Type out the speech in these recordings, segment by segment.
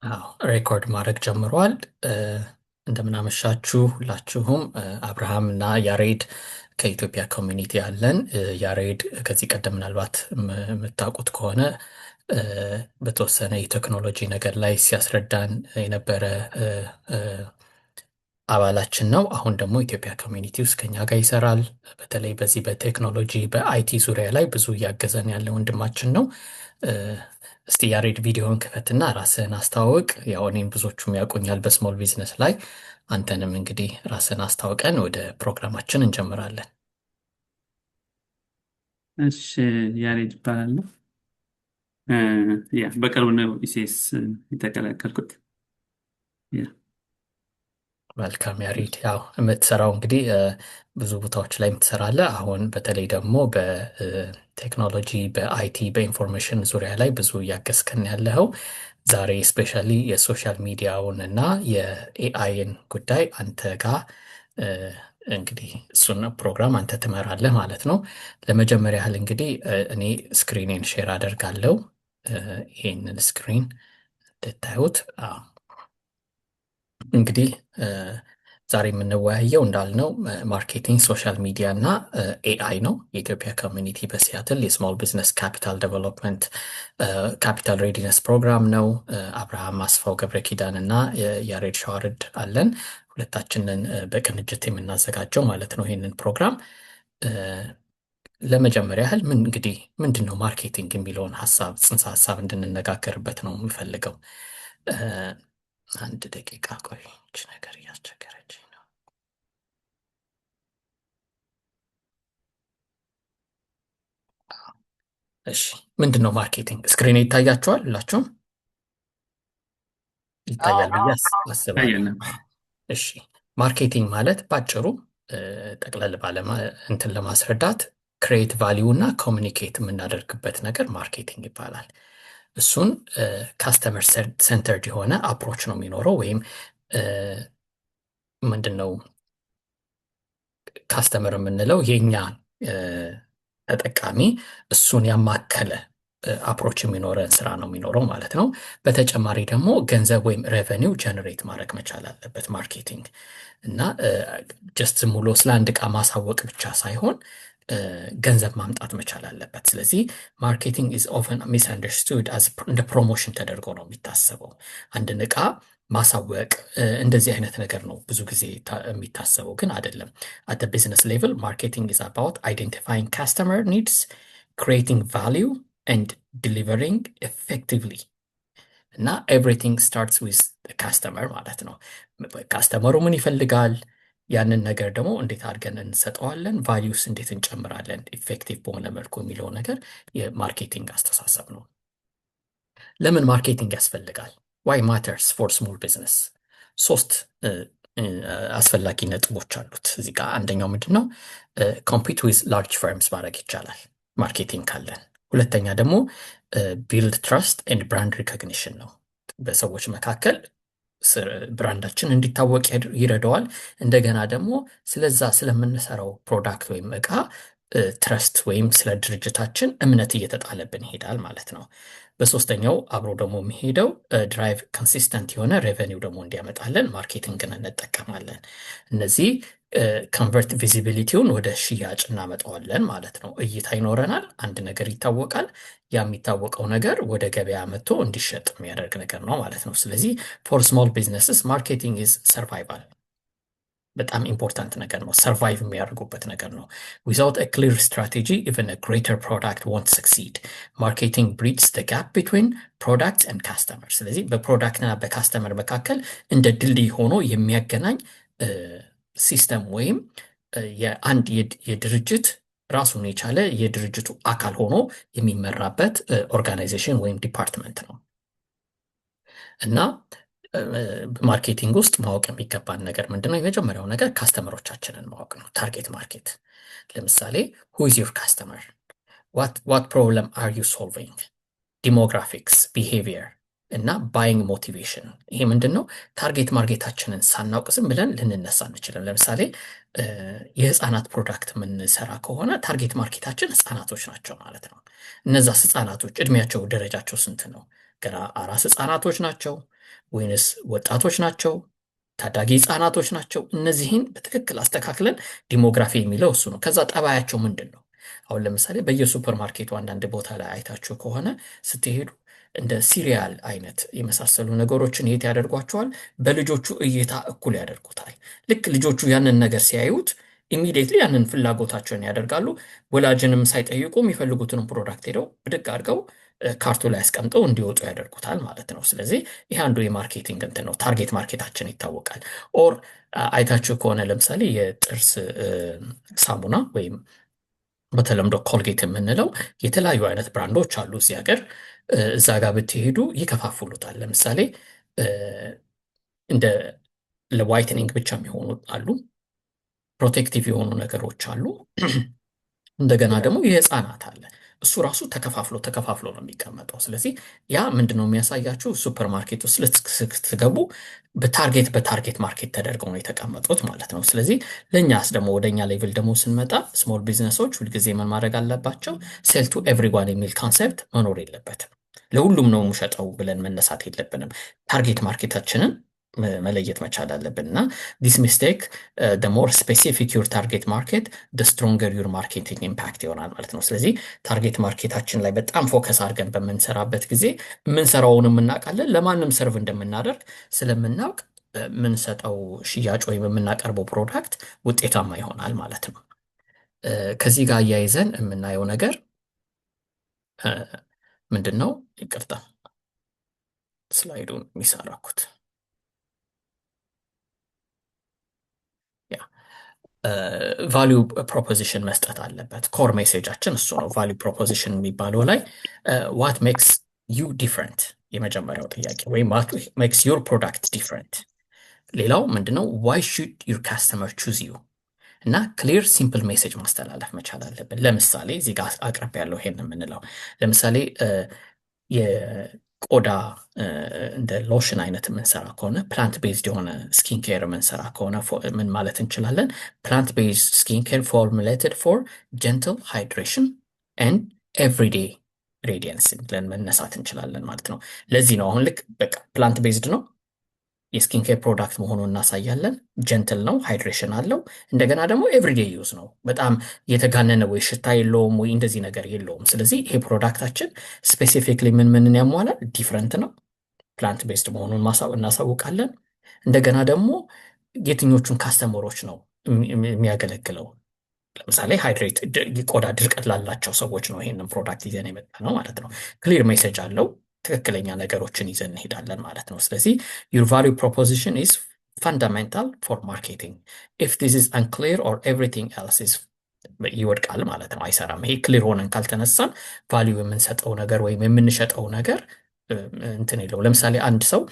አዎ፣ record ማድረግ ጀምሯል። እንደምናመሻችሁ ሁላችሁም። አብርሃም እና ያሬድ ከኢትዮጵያ community አለን። ያሬድ ከዚህ ቀደም ምናልባት የምታውቁት ከሆነ በተወሰነ የቴክኖሎጂ ነገር ላይ ሲያስረዳን የነበረ አባላችን ነው። አሁን ደግሞ ኢትዮጵያ community ውስጥ ከኛ ጋር ይሰራል። በተለይ በዚህ በቴክኖሎጂ በ IT ዙሪያ ላይ ብዙ እያገዘን ያለ ወንድማችን ነው። እስቲ ያሬድ ቪዲዮን ክፈትና ራስህን አስተዋውቅ። ያው እኔም ብዙዎቹም ያውቁኛል በ small business ላይ። አንተንም እንግዲህ ራስህን አስተዋውቀን ወደ ፕሮግራማችን እንጀምራለን። እሺ፣ ያሬድ እባላለሁ። Yeah፣ በቅርቡ ነው ECS የተቀላቀልኩት። Yeah። መልካም ያሬድ፣ ያው የምትሰራው እንግዲህ ብዙ ቦታዎች ላይ የምትሰራለህ። አሁን በተለይ ደግሞ በቴክኖሎጂ በ IT በ information ዙሪያ ላይ ብዙ እያገዝከን ያለኸው፣ ዛሬ especially የ social media ውን እና የ AI ን ጉዳይ አንተ ጋር እንግዲህ እሱን ፕሮግራም አንተ ትመራለህ ማለት ነው። ለመጀመሪያ ያህል እንግዲህ እኔ screen ኔን share አደርጋለሁ። ይሄንን screen እንድታዩት። አዎ። እንግዲህ ዛሬ የምንወያየው እንዳልነው marketing፣ social media እና AI ነው። የኢትዮጵያ community በሲያትል የ small business capital development capital readiness program ነው። አብርሃም አስፋው ገብረ ኪዳን እና ያሬድ ሸዋርድ አለን። ሁለታችንን በቅንጅት የምናዘጋጀው ማለት ነው ይህንን ፕሮግራም። ለመጀመሪያ ያህል ምን እንግዲህ ምንድን ነው marketing የሚለውን ሀሳብ ጽንሰ ሀሳብ እንድንነጋገርበት ነው የምፈልገው። አንድ ደቂቃ ቆይ፣ ይህች ነገር እያስቸገረች ነው። እሺ፣ ምንድን ነው marketing? Screen ይታያችኋል? ሁላችሁም ይታያል ብዬ አስባለሁ። ይታያል። እሺ፣ marketing ማለት ባጭሩ ጠቅለል ባለ እንትን ለማስረዳት create value እና communicate የምናደርግበት ነገር marketing ይባላል። እሱን customer centered የሆነ approach ነው የሚኖረው ወይም ምንድን ነው customer የምንለው የኛ ተጠቃሚ እሱን ያማከለ approach የሚኖረን ስራ ነው የሚኖረው ማለት ነው። በተጨማሪ ደግሞ ገንዘብ ወይም revenue generate ማድረግ መቻል አለበት marketing እና just ዝም ብሎ ስለ አንድ ዕቃ ማሳወቅ ብቻ ሳይሆን ገንዘብ ማምጣት መቻል አለበት። ስለዚህ marketing is often misunderstood እንደ promotion ተደርጎ ነው የሚታሰበው። አንድን ዕቃ ማሳወቅ እንደዚህ አይነት ነገር ነው ብዙ ጊዜ የሚታሰበው፣ ግን አይደለም። At business level marketing is about identifying customer needs, creating value and delivering effectively እና everything starts with customer ማለት ነው። Customer ኡ ምን ይፈልጋል? ያንን ነገር ደግሞ እንዴት አድርገን እንሰጠዋለን? Value ስ እንዴት እንጨምራለን? Effective በሆነ መልኩ የሚለው ነገር የ marketing አስተሳሰብ ነው። ለምን marketing ያስፈልጋል? Why matters for small business? ሶስት አስፈላጊ ነጥቦች አሉት እዚህ ጋር። አንደኛው ምንድን ነው? Compete with large firms ማድረግ ይቻላል marketing ካለን። ሁለተኛ ደግሞ build trust and brand recognition ነው። በሰዎች መካከል brand ኣችን እንዲታወቅ ይረዳዋል። እንደገና ደግሞ ስለዛ ስለምንሰራው product ወይም እቃ trust ወይም ስለ ድርጅታችን እምነት እየተጣለብን ይሄዳል ማለት ነው። በሶስተኛው አብሮ ደግሞ የሚሄደው drive consistent የሆነ revenue ደግሞ እንዲያመጣልን marketing ን እንጠቀማለን። እነዚህ convert visibility ውን ወደ ሽያጭ እናመጣዋለን ማለት ነው። እይታ ይኖረናል፣ አንድ ነገር ይታወቃል። ያ የሚታወቀው ነገር ወደ ገበያ መጥቶ እንዲሸጥ የሚያደርግ ነገር ነው ማለት ነው። ስለዚህ for small businesses marketing is survival፣ በጣም important ነገር ነው። Survive የሚያደርጉበት ነገር ነው። Without a clear strategy, even a greater product won't succeed. Marketing bridges the gap between product and customer። ስለዚህ በ product እና በ customer መካከል እንደ ድልድይ ሆኖ የሚያገናኝ system ወይም የአንድ የድርጅት ራሱን የቻለ የድርጅቱ አካል ሆኖ የሚመራበት organization ወይም department ነው። እና በ marketing ውስጥ ማወቅ የሚገባን ነገር ምንድነው? የመጀመሪያው ነገር customer ኦቻችንን ማወቅ ነው። Target market፣ ለምሳሌ who is your customer? What problem are you solving? Demographics፣ behavior እና buying motivation። ይሄ ምንድን ነው? Target market ኣችንን ሳናውቅ ዝም ብለን ልንነሳ አንችልም። ለምሳሌ የህፃናት product የምንሰራ ከሆነ target market ኣችን ህፃናቶች ናቸው ማለት ነው። እነዛስ ህፃናቶች እድሜያቸው ደረጃቸው ስንት ነው? ገና አራስ ህፃናቶች ናቸው ወይንስ ወጣቶች ናቸው? ታዳጊ ህፃናቶች ናቸው? እነዚህን በትክክል አስተካክለን demography የሚለው እሱ ነው። ከዛ ጠባያቸው ምንድን ነው? አሁን ለምሳሌ በየሱፐር ማርኬቱ አንዳንድ ቦታ ላይ አይታችሁ ከሆነ ስትሄዱ እንደ cereal አይነት የመሳሰሉ ነገሮችን የት ያደርጓቸዋል? በልጆቹ እይታ እኩል ያደርጉታል። ልክ ልጆቹ ያንን ነገር ሲያዩት immediately ያንን ፍላጎታቸውን ያደርጋሉ። ወላጅንም ሳይጠይቁ የሚፈልጉትን product ሄደው ብድግ አድርገው cart ኡ ላይ አስቀምጠው እንዲወጡ ያደርጉታል ማለት ነው። ስለዚህ ይህ አንዱ የ marketing እንትን ነው። Target market ኣችን ይታወቃል። Or አይታችሁ ከሆነ ለምሳሌ የጥርስ ሳሙና ወይም በተለምዶ ኮልጌት የምንለው የተለያዩ አይነት brand ኦች አሉ እዚህ ሀገር። እዛ ጋር ብትሄዱ ይከፋፍሉታል። ለምሳሌ እንደ ለ whitening ብቻ የሚሆኑ አሉ፣ protective የሆኑ ነገሮች አሉ። እንደገና ደግሞ የህፃናት አለ። እሱ ራሱ ተከፋፍሎ ተከፋፍሎ ነው የሚቀመጠው። ስለዚህ ያ ምንድን ነው የሚያሳያችሁ? ሱፐር ማርኬት ውስጥ ስትገቡ በ target market ተደርገው ነው የተቀመጡት ማለት ነው። ስለዚህ ለእኛስ ደግሞ ወደኛ level ደግሞ ስንመጣ small business ኦች ሁልጊዜ ምን ማድረግ አለባቸው? Sell to everyone የሚል concept መኖር የለበትም። ለሁሉም ነው የምሸጠው ብለን መነሳት የለብንም። Target market ኣችንን መለየት መቻል አለብን እና this mistake, the more specific your target market, the stronger your marketing impact ይሆናል ማለት ነው። ስለዚህ target market ኣችን ላይ በጣም focus አድርገን በምንሰራበት ጊዜ የምንሰራውንም እናውቃለን፣ ለማንም serve እንደምናደርግ ስለምናውቅ የምንሰጠው ሽያጭ ወይም የምናቀርበው product ውጤታማ ይሆናል ማለት ነው። ከዚህ ጋር አያይዘን የምናየው ነገር ምንድን ነው? ይቅርታ፣ slide ኡን miss አደረኩት። Yeah, value proposition መስጠት አለበት። Core message ኣችን እሱ ነው። Value proposition የሚባለው ላይ what makes you different የመጀመሪያው ጥያቄ ወይም what makes your product different። ሌላው ምንድነው? Why should your customer choose you? እና clear, simple message ማስተላለፍ መቻል አለብን። ለምሳሌ እዚህ ጋር አቅርብ ያለው ይሄን የምንለው ለምሳሌ የቆዳ እንደ ሎሽን አይነት የምንሰራ ከሆነ፣ plant based የሆነ skin care የምንሰራ ከሆነ ምን ማለት እንችላለን? "Plant based skin care formulated for gentle hydration and everyday radiance" ብለን መነሳት እንችላለን ማለት ነው። ለዚህ ነው አሁን ልክ በቃ plant based ነው፣ የ skin care product መሆኑን እናሳያለን። Gentle ነው፣ hydration አለው። እንደገና ደግሞ everyday use ነው። በጣም የተጋነነ ወይ ሽታ የለውም ወይ እንደዚህ ነገር የለውም። ስለዚህ ይሄ product ኣችን specifically ምን ምንን ያሟላል? Different ነው፣ plant based መሆኑን እናሳውቃለን። እንደገና ደግሞ የትኞቹን customer ኦች ነው የሚያገለግለው? ለምሳሌ hydrate ቆዳ ድርቀት ላላቸው ሰዎች ነው ይሄንን product ይዘን የመጣነው ማለት ነው። Clear message አለው። ትክክለኛ ነገሮችን ይዘን እንሄዳለን ማለት ነው። ስለዚህ your value proposition is fundamental for marketing. If this is unclear or everything else is ይወድቃል ማለት ነው፣ አይሰራም። ይሄ clear ሆነን ካልተነሳን value የምንሰጠው ነገር ወይም የምንሸጠው ነገር እንትን የለው። ለምሳሌ አንድ ሰው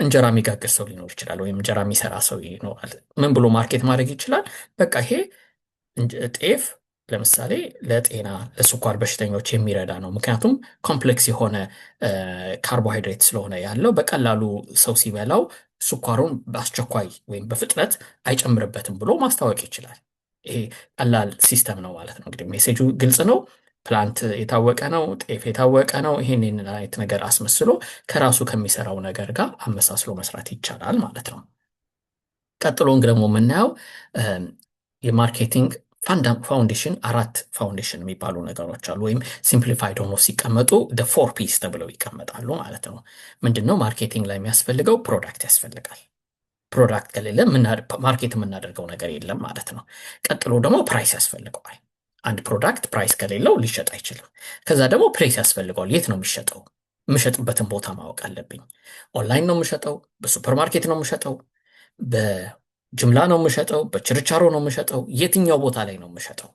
እንጀራ የሚጋግር ሰው ሊኖር ይችላል፣ ወይም እንጀራ የሚሰራ ሰው ይኖራል። ምን ብሎ market ማድረግ ይችላል? በቃ ይሄ ጤፍ ለምሳሌ ለጤና ለስኳር በሽተኞች የሚረዳ ነው። ምክንያቱም complex የሆነ ካርቦሃይድሬት ስለሆነ ያለው በቀላሉ ሰው ሲበላው ስኳሩን በአስቸኳይ ወይም በፍጥነት አይጨምርበትም ብሎ ማስታወቅ ይችላል። ይሄ ቀላል system ነው ማለት ነው። እንግዲህ message ኡ ግልጽ ነው። Plant የታወቀ ነው። ጤፍ የታወቀ ነው። ይሄን አይነት ነገር አስመስሎ ከራሱ ከሚሰራው ነገር ጋር አመሳስሎ መስራት ይቻላል ማለት ነው። ቀጥሎ ደግሞ የምናየው የ marketing foundation፣ አራት foundation የሚባሉ ነገሮች አሉ። ወይም simplified ሆኖ ሲቀመጡ four Ps ተብለው ይቀመጣሉ ማለት ነው። ምንድን ነው marketing ላይ የሚያስፈልገው? Product ያስፈልጋል። Product ከሌለ market የምናደርገው ነገር የለም ማለት ነው። ቀጥሎ ደግሞ price ያስፈልገዋል። አንድ product price ከሌለው ሊሸጥ አይችልም። ከዛ ደግሞ place ያስፈልገዋል። የት ነው የሚሸጠው? የምሸጥበትን ቦታ ማወቅ አለብኝ። ኦንላይን ነው የምሸጠው? በሱፐርማርኬት ነው የምሸጠው? በጅምላ ነው የምሸጠው? በችርቻሮ ነው የምሸጠው? የትኛው ቦታ ላይ ነው የምሸጠው?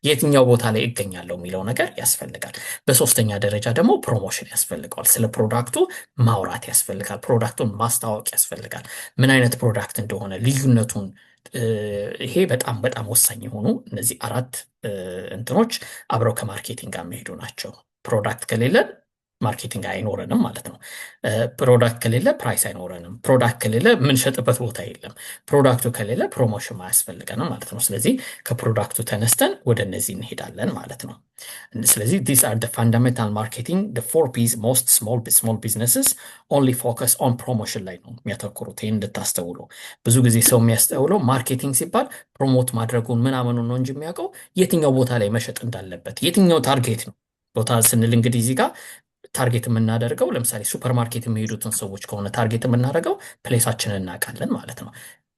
የትኛው ቦታ ላይ እገኛለሁ የሚለው ነገር ያስፈልጋል። በሶስተኛ ደረጃ ደግሞ promotion ያስፈልገዋል። ስለ product ኡ ማውራት ያስፈልጋል። Product ኡን ማስተዋወቅ ያስፈልጋል። ምን አይነት product እንደሆነ ልዩነቱን፣ ይሄ በጣም በጣም ወሳኝ የሆኑ እነዚህ አራት እንትኖች አብረው ከ marketing ጋር የሚሄዱ ናቸው። Product ከሌለን Marketing አይኖረንም ማለት ነው። Product ከሌለ price አይኖረንም። Product ከሌለ የምንሸጥበት ቦታ የለም። Product ኡ ከሌለ promotion አያስፈልገንም ማለት ነው። ስለዚህ ከ product ኡ ተነስተን ወደ እነዚህ እንሄዳለን ማለት ነው። ስለዚህ these are fundamental marketing four Ps. Most small businesses only focus on promotion ላይ ነው የሚያተኩሩት። ይህን እንድታስተውሉ። ብዙ ጊዜ ሰው የሚያስተውለው marketing ሲባል promote ማድረጉን ምናምኑን ነው እንጂ የሚያውቀው የትኛው ቦታ ላይ መሸጥ እንዳለበት፣ የትኛው target ነው። ቦታ ስንል እንግዲህ እዚህ ጋር target የምናደርገው ለምሳሌ ሱፐርማርኬት የሚሄዱትን ሰዎች ከሆነ target የምናደርገው place ኣችንን እናውቃለን ማለት ነው።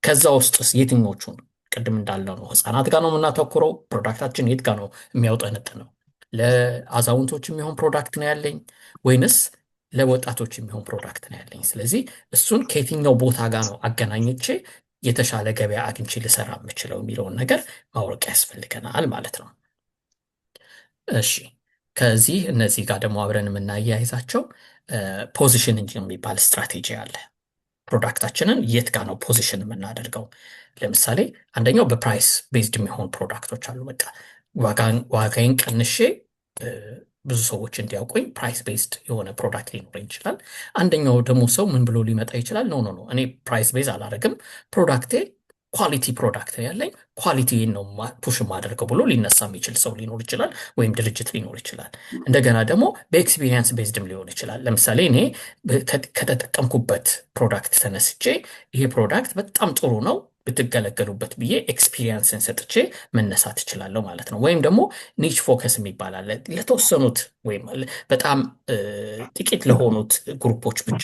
ከዛ ውስጥስ የትኞቹን? ቅድም እንዳልነው ነው፣ ህፃናት ጋር ነው የምናተኩረው። Product ኣችን የት ጋር ነው የሚያውጠነጥነው? ለአዛውንቶች የሚሆን product ነው ያለኝ ወይንስ ለወጣቶች የሚሆን product ነው ያለኝ? ስለዚህ እሱን ከየትኛው ቦታ ጋር ነው አገናኝቼ የተሻለ ገበያ አግኝቼ ልሰራ የምችለው የሚለውን ነገር ማወቅ ያስፈልገናል ማለት ነው። እሺ፣ ከዚህ እነዚህ ጋር ደግሞ አብረን የምናያይዛቸው positioning የሚባል ስትራቴጂ አለ። Product ኣችንን የት ጋር ነው position የምናደርገው? ለምሳሌ አንደኛው በ price based የሚሆኑ product ኦች አሉ። በቃ ዋጋዬን ቀንሼ ብዙ ሰዎች እንዲያውቁኝ price based የሆነ product ሊኖረኝ ይችላል። አንደኛው ደግሞ ሰው ምን ብሎ ሊመጣ ይችላል? No, no, no፣ እኔ price base አላደርግም፣ product ኤ quality product ያለኝ quality ነው push የማደርገው ብሎ ሊነሳ የሚችል ሰው ሊኖር ይችላል፣ ወይም ድርጅት ሊኖር ይችላል። እንደገና ደግሞ በ experience based ም ሊሆን ይችላል። ለምሳሌ እኔ ከተጠቀምኩበት product ተነስቼ ይሄ product በጣም ጥሩ ነው ብትገለገሉበት ብዬ experience ን ሰጥቼ መነሳት እችላለሁ ማለት ነው። ወይም ደግሞ niche focus የሚባል አለ። ለተወሰኑት ወይም በጣም ጥቂት ለሆኑት group ኦች ብቻ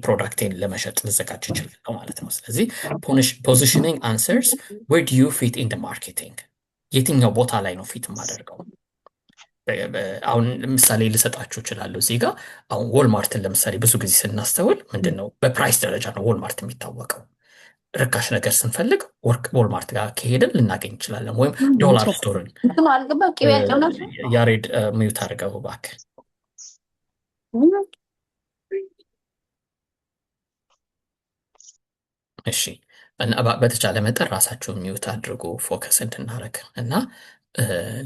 product ኤን ለመሸጥ ልዘጋጅ እችላለሁ ማለት ነው። ስለዚህ positioning answers where do you fit in marketing፣ የትኛው ቦታ ላይ ነው fit የማደርገው? አሁን ምሳሌ ልሰጣችሁ እችላለሁ። እዚህ ጋር አሁን Walmart ን ለምሳሌ ብዙ ጊዜ ስናስተውል ምንድን ነው፣ በ price ደረጃ ነው Walmart የሚታወቀው። ርካሽ ነገር ስንፈልግ Walmart ጋር ከሄድን ልናገኝ እንችላለን። ወይም dollar store ን እንትኑ አልገባም። ቅቤ ያልጨመርሽው? ያሬድ፣ mute አድርገው እባክህ። እሺ፣ እና በተቻለ መጠን ራሳችሁን mute አድርጉ focus እንድናደርግ። እና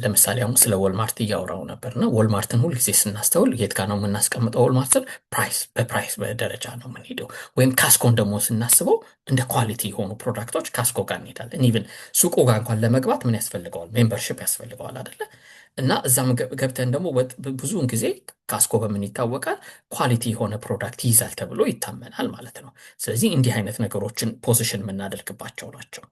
ለምሳሌ አሁን ስለ Walmart እያወራው ነበር እና Walmart ን ሁልጊዜ ስናስተውል የት ጋር ነው የምናስቀምጠው? Walmart ን price በ price በደረጃ ነው የምንሄደው። ወይም Costco ን ደግሞ ስናስበው እንደ quality የሆኑ product ኦች Costco ጋር እንሄዳለን። Even ሱቁ ጋር እንኳን ለመግባት ምን ያስፈልገዋል? Membership ያስፈልገዋል አይደለ? እና እዛም ገብተን ደግሞ ብዙውን ጊዜ Costco በምን ይታወቃል? Quality የሆነ product ይይዛል ተብሎ ይታመናል ማለት ነው። ስለዚህ እንዲህ አይነት ነገሮችን position የምናደርግባቸው ናቸው።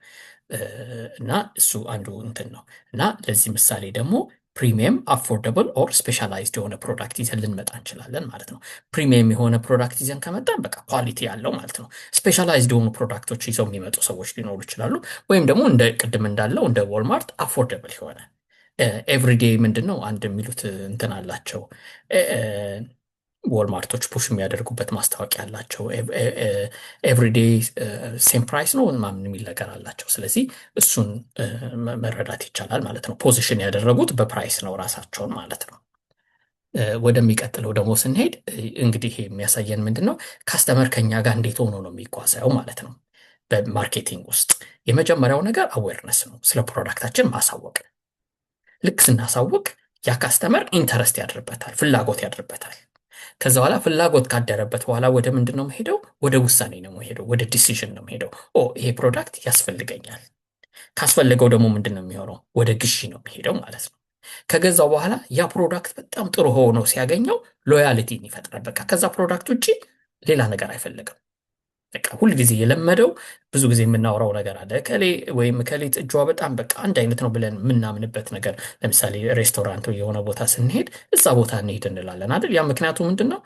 እና እሱ አንዱ እንትን ነው። እና ለዚህ ምሳሌ ደግሞ premium፣ affordable or specialized የሆነ product ይዘን ልንመጣ እንችላለን ማለት ነው። Premium የሆነ product ይዘን ከመጣን በቃ quality ያለው ማለት ነው። Specialized የሆኑ product ኦች ይዘው የሚመጡ ሰዎች ሊኖሩ ይችላሉ። ወይም ደግሞ እንደ ቅድም እንዳለው እንደ Walmart affordable የሆነ everyday ምንድን ነው አንድ የሚሉት እንትን አላቸው። Walmart ኦች push የሚያደርጉበት ማስታወቂያ አላቸው። Everyday same price ነው ምናምን የሚል ነገር አላቸው። ስለዚህ እሱን መረዳት ይቻላል ማለት ነው። Position ያደረጉት በ price ነው ራሳቸውን ማለት ነው። ወደሚቀጥለው ደግሞ ስንሄድ እንግዲህ ይሄ የሚያሳየን ምንድን ነው? Customer ከኛ ጋር እንዴት ሆኖ ነው የሚጓዘው ማለት ነው። በ marketing ውስጥ የመጀመሪያው ነገር awareness ነው። ስለ product ኣችን ማሳወቅ። ልክ ስናሳውቅ ያ customer interest ያድርበታል፣ ፍላጎት ያድርበታል። ከዛ በኋላ ፍላጎት ካደረበት በኋላ ወደ ምንድን ነው የምሄደው? ወደ ውሳኔ ነው የምሄደው፣ ወደ decision ነው የምሄደው። ኦ፣ ይሄ product ያስፈልገኛል። ካስፈለገው ደግሞ ምንድን ነው የሚሆነው? ወደ ግዢ ነው የሚሄደው ማለት ነው። ከገዛው በኋላ ያ product በጣም ጥሩ ሆኖ ሲያገኘው loyalty ን ይፈጥራል። በቃ ከዛ product ውጭ ሌላ ነገር አይፈልግም። በቃ ሁልጊዜ የለመደው፣ ብዙ ጊዜ የምናወራው ነገር አለ። እከሌ ወይም እከሊት እጇ በጣም በቃ አንድ አይነት ነው ብለን የምናምንበት ነገር፣ ለምሳሌ ሬስቶራንት የሆነ ቦታ ስንሄድ እዛ ቦታ እንሄድ እንላለን አይደል? ያ ምክንያቱ ምንድን ነው?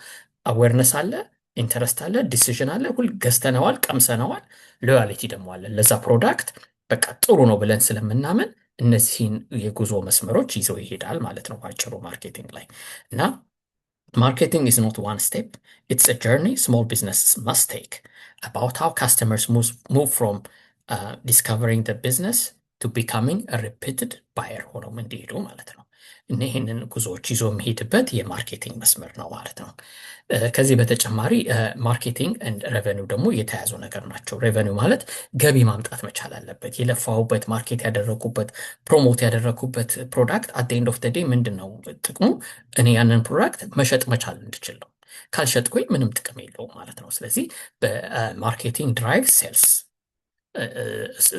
Awareness አለ፣ interest አለ፣ decision አለ። ሁል ገዝተነዋል፣ ቀምሰነዋል። Loyalty ደግሞ አለ ለዛ product፣ በቃ ጥሩ ነው ብለን ስለምናምን እነዚህን የጉዞ መስመሮች ይዘው ይሄዳል ማለት ነው በአጭሩ marketing ላይ። እና marketing is not one step, it's a journey small businesses must take about how customers move from discovering the business to becoming a repeated buyer ሆነው እንዲሄዱ ማለት ነው። እና ይህንን ጉዞዎች ይዞ የሚሄድበት የ marketing መስመር ነው ማለት ነው። ከዚህ በተጨማሪ marketing and revenue ደግሞ የተያዙ ነገር ናቸው። Revenue ማለት ገቢ ማምጣት መቻል አለበት። የለፋሁበት፣ market ያደረኩበት፣ promote ያደረኩበት product at end of the day ምንድን ነው ጥቅሙ? እኔ ያንን product መሸጥ መቻል እንድችል ነው። ካልሸጥኩኝ ምንም ጥቅም የለውም ማለት ነው። ስለዚህ በ marketing drive sales፣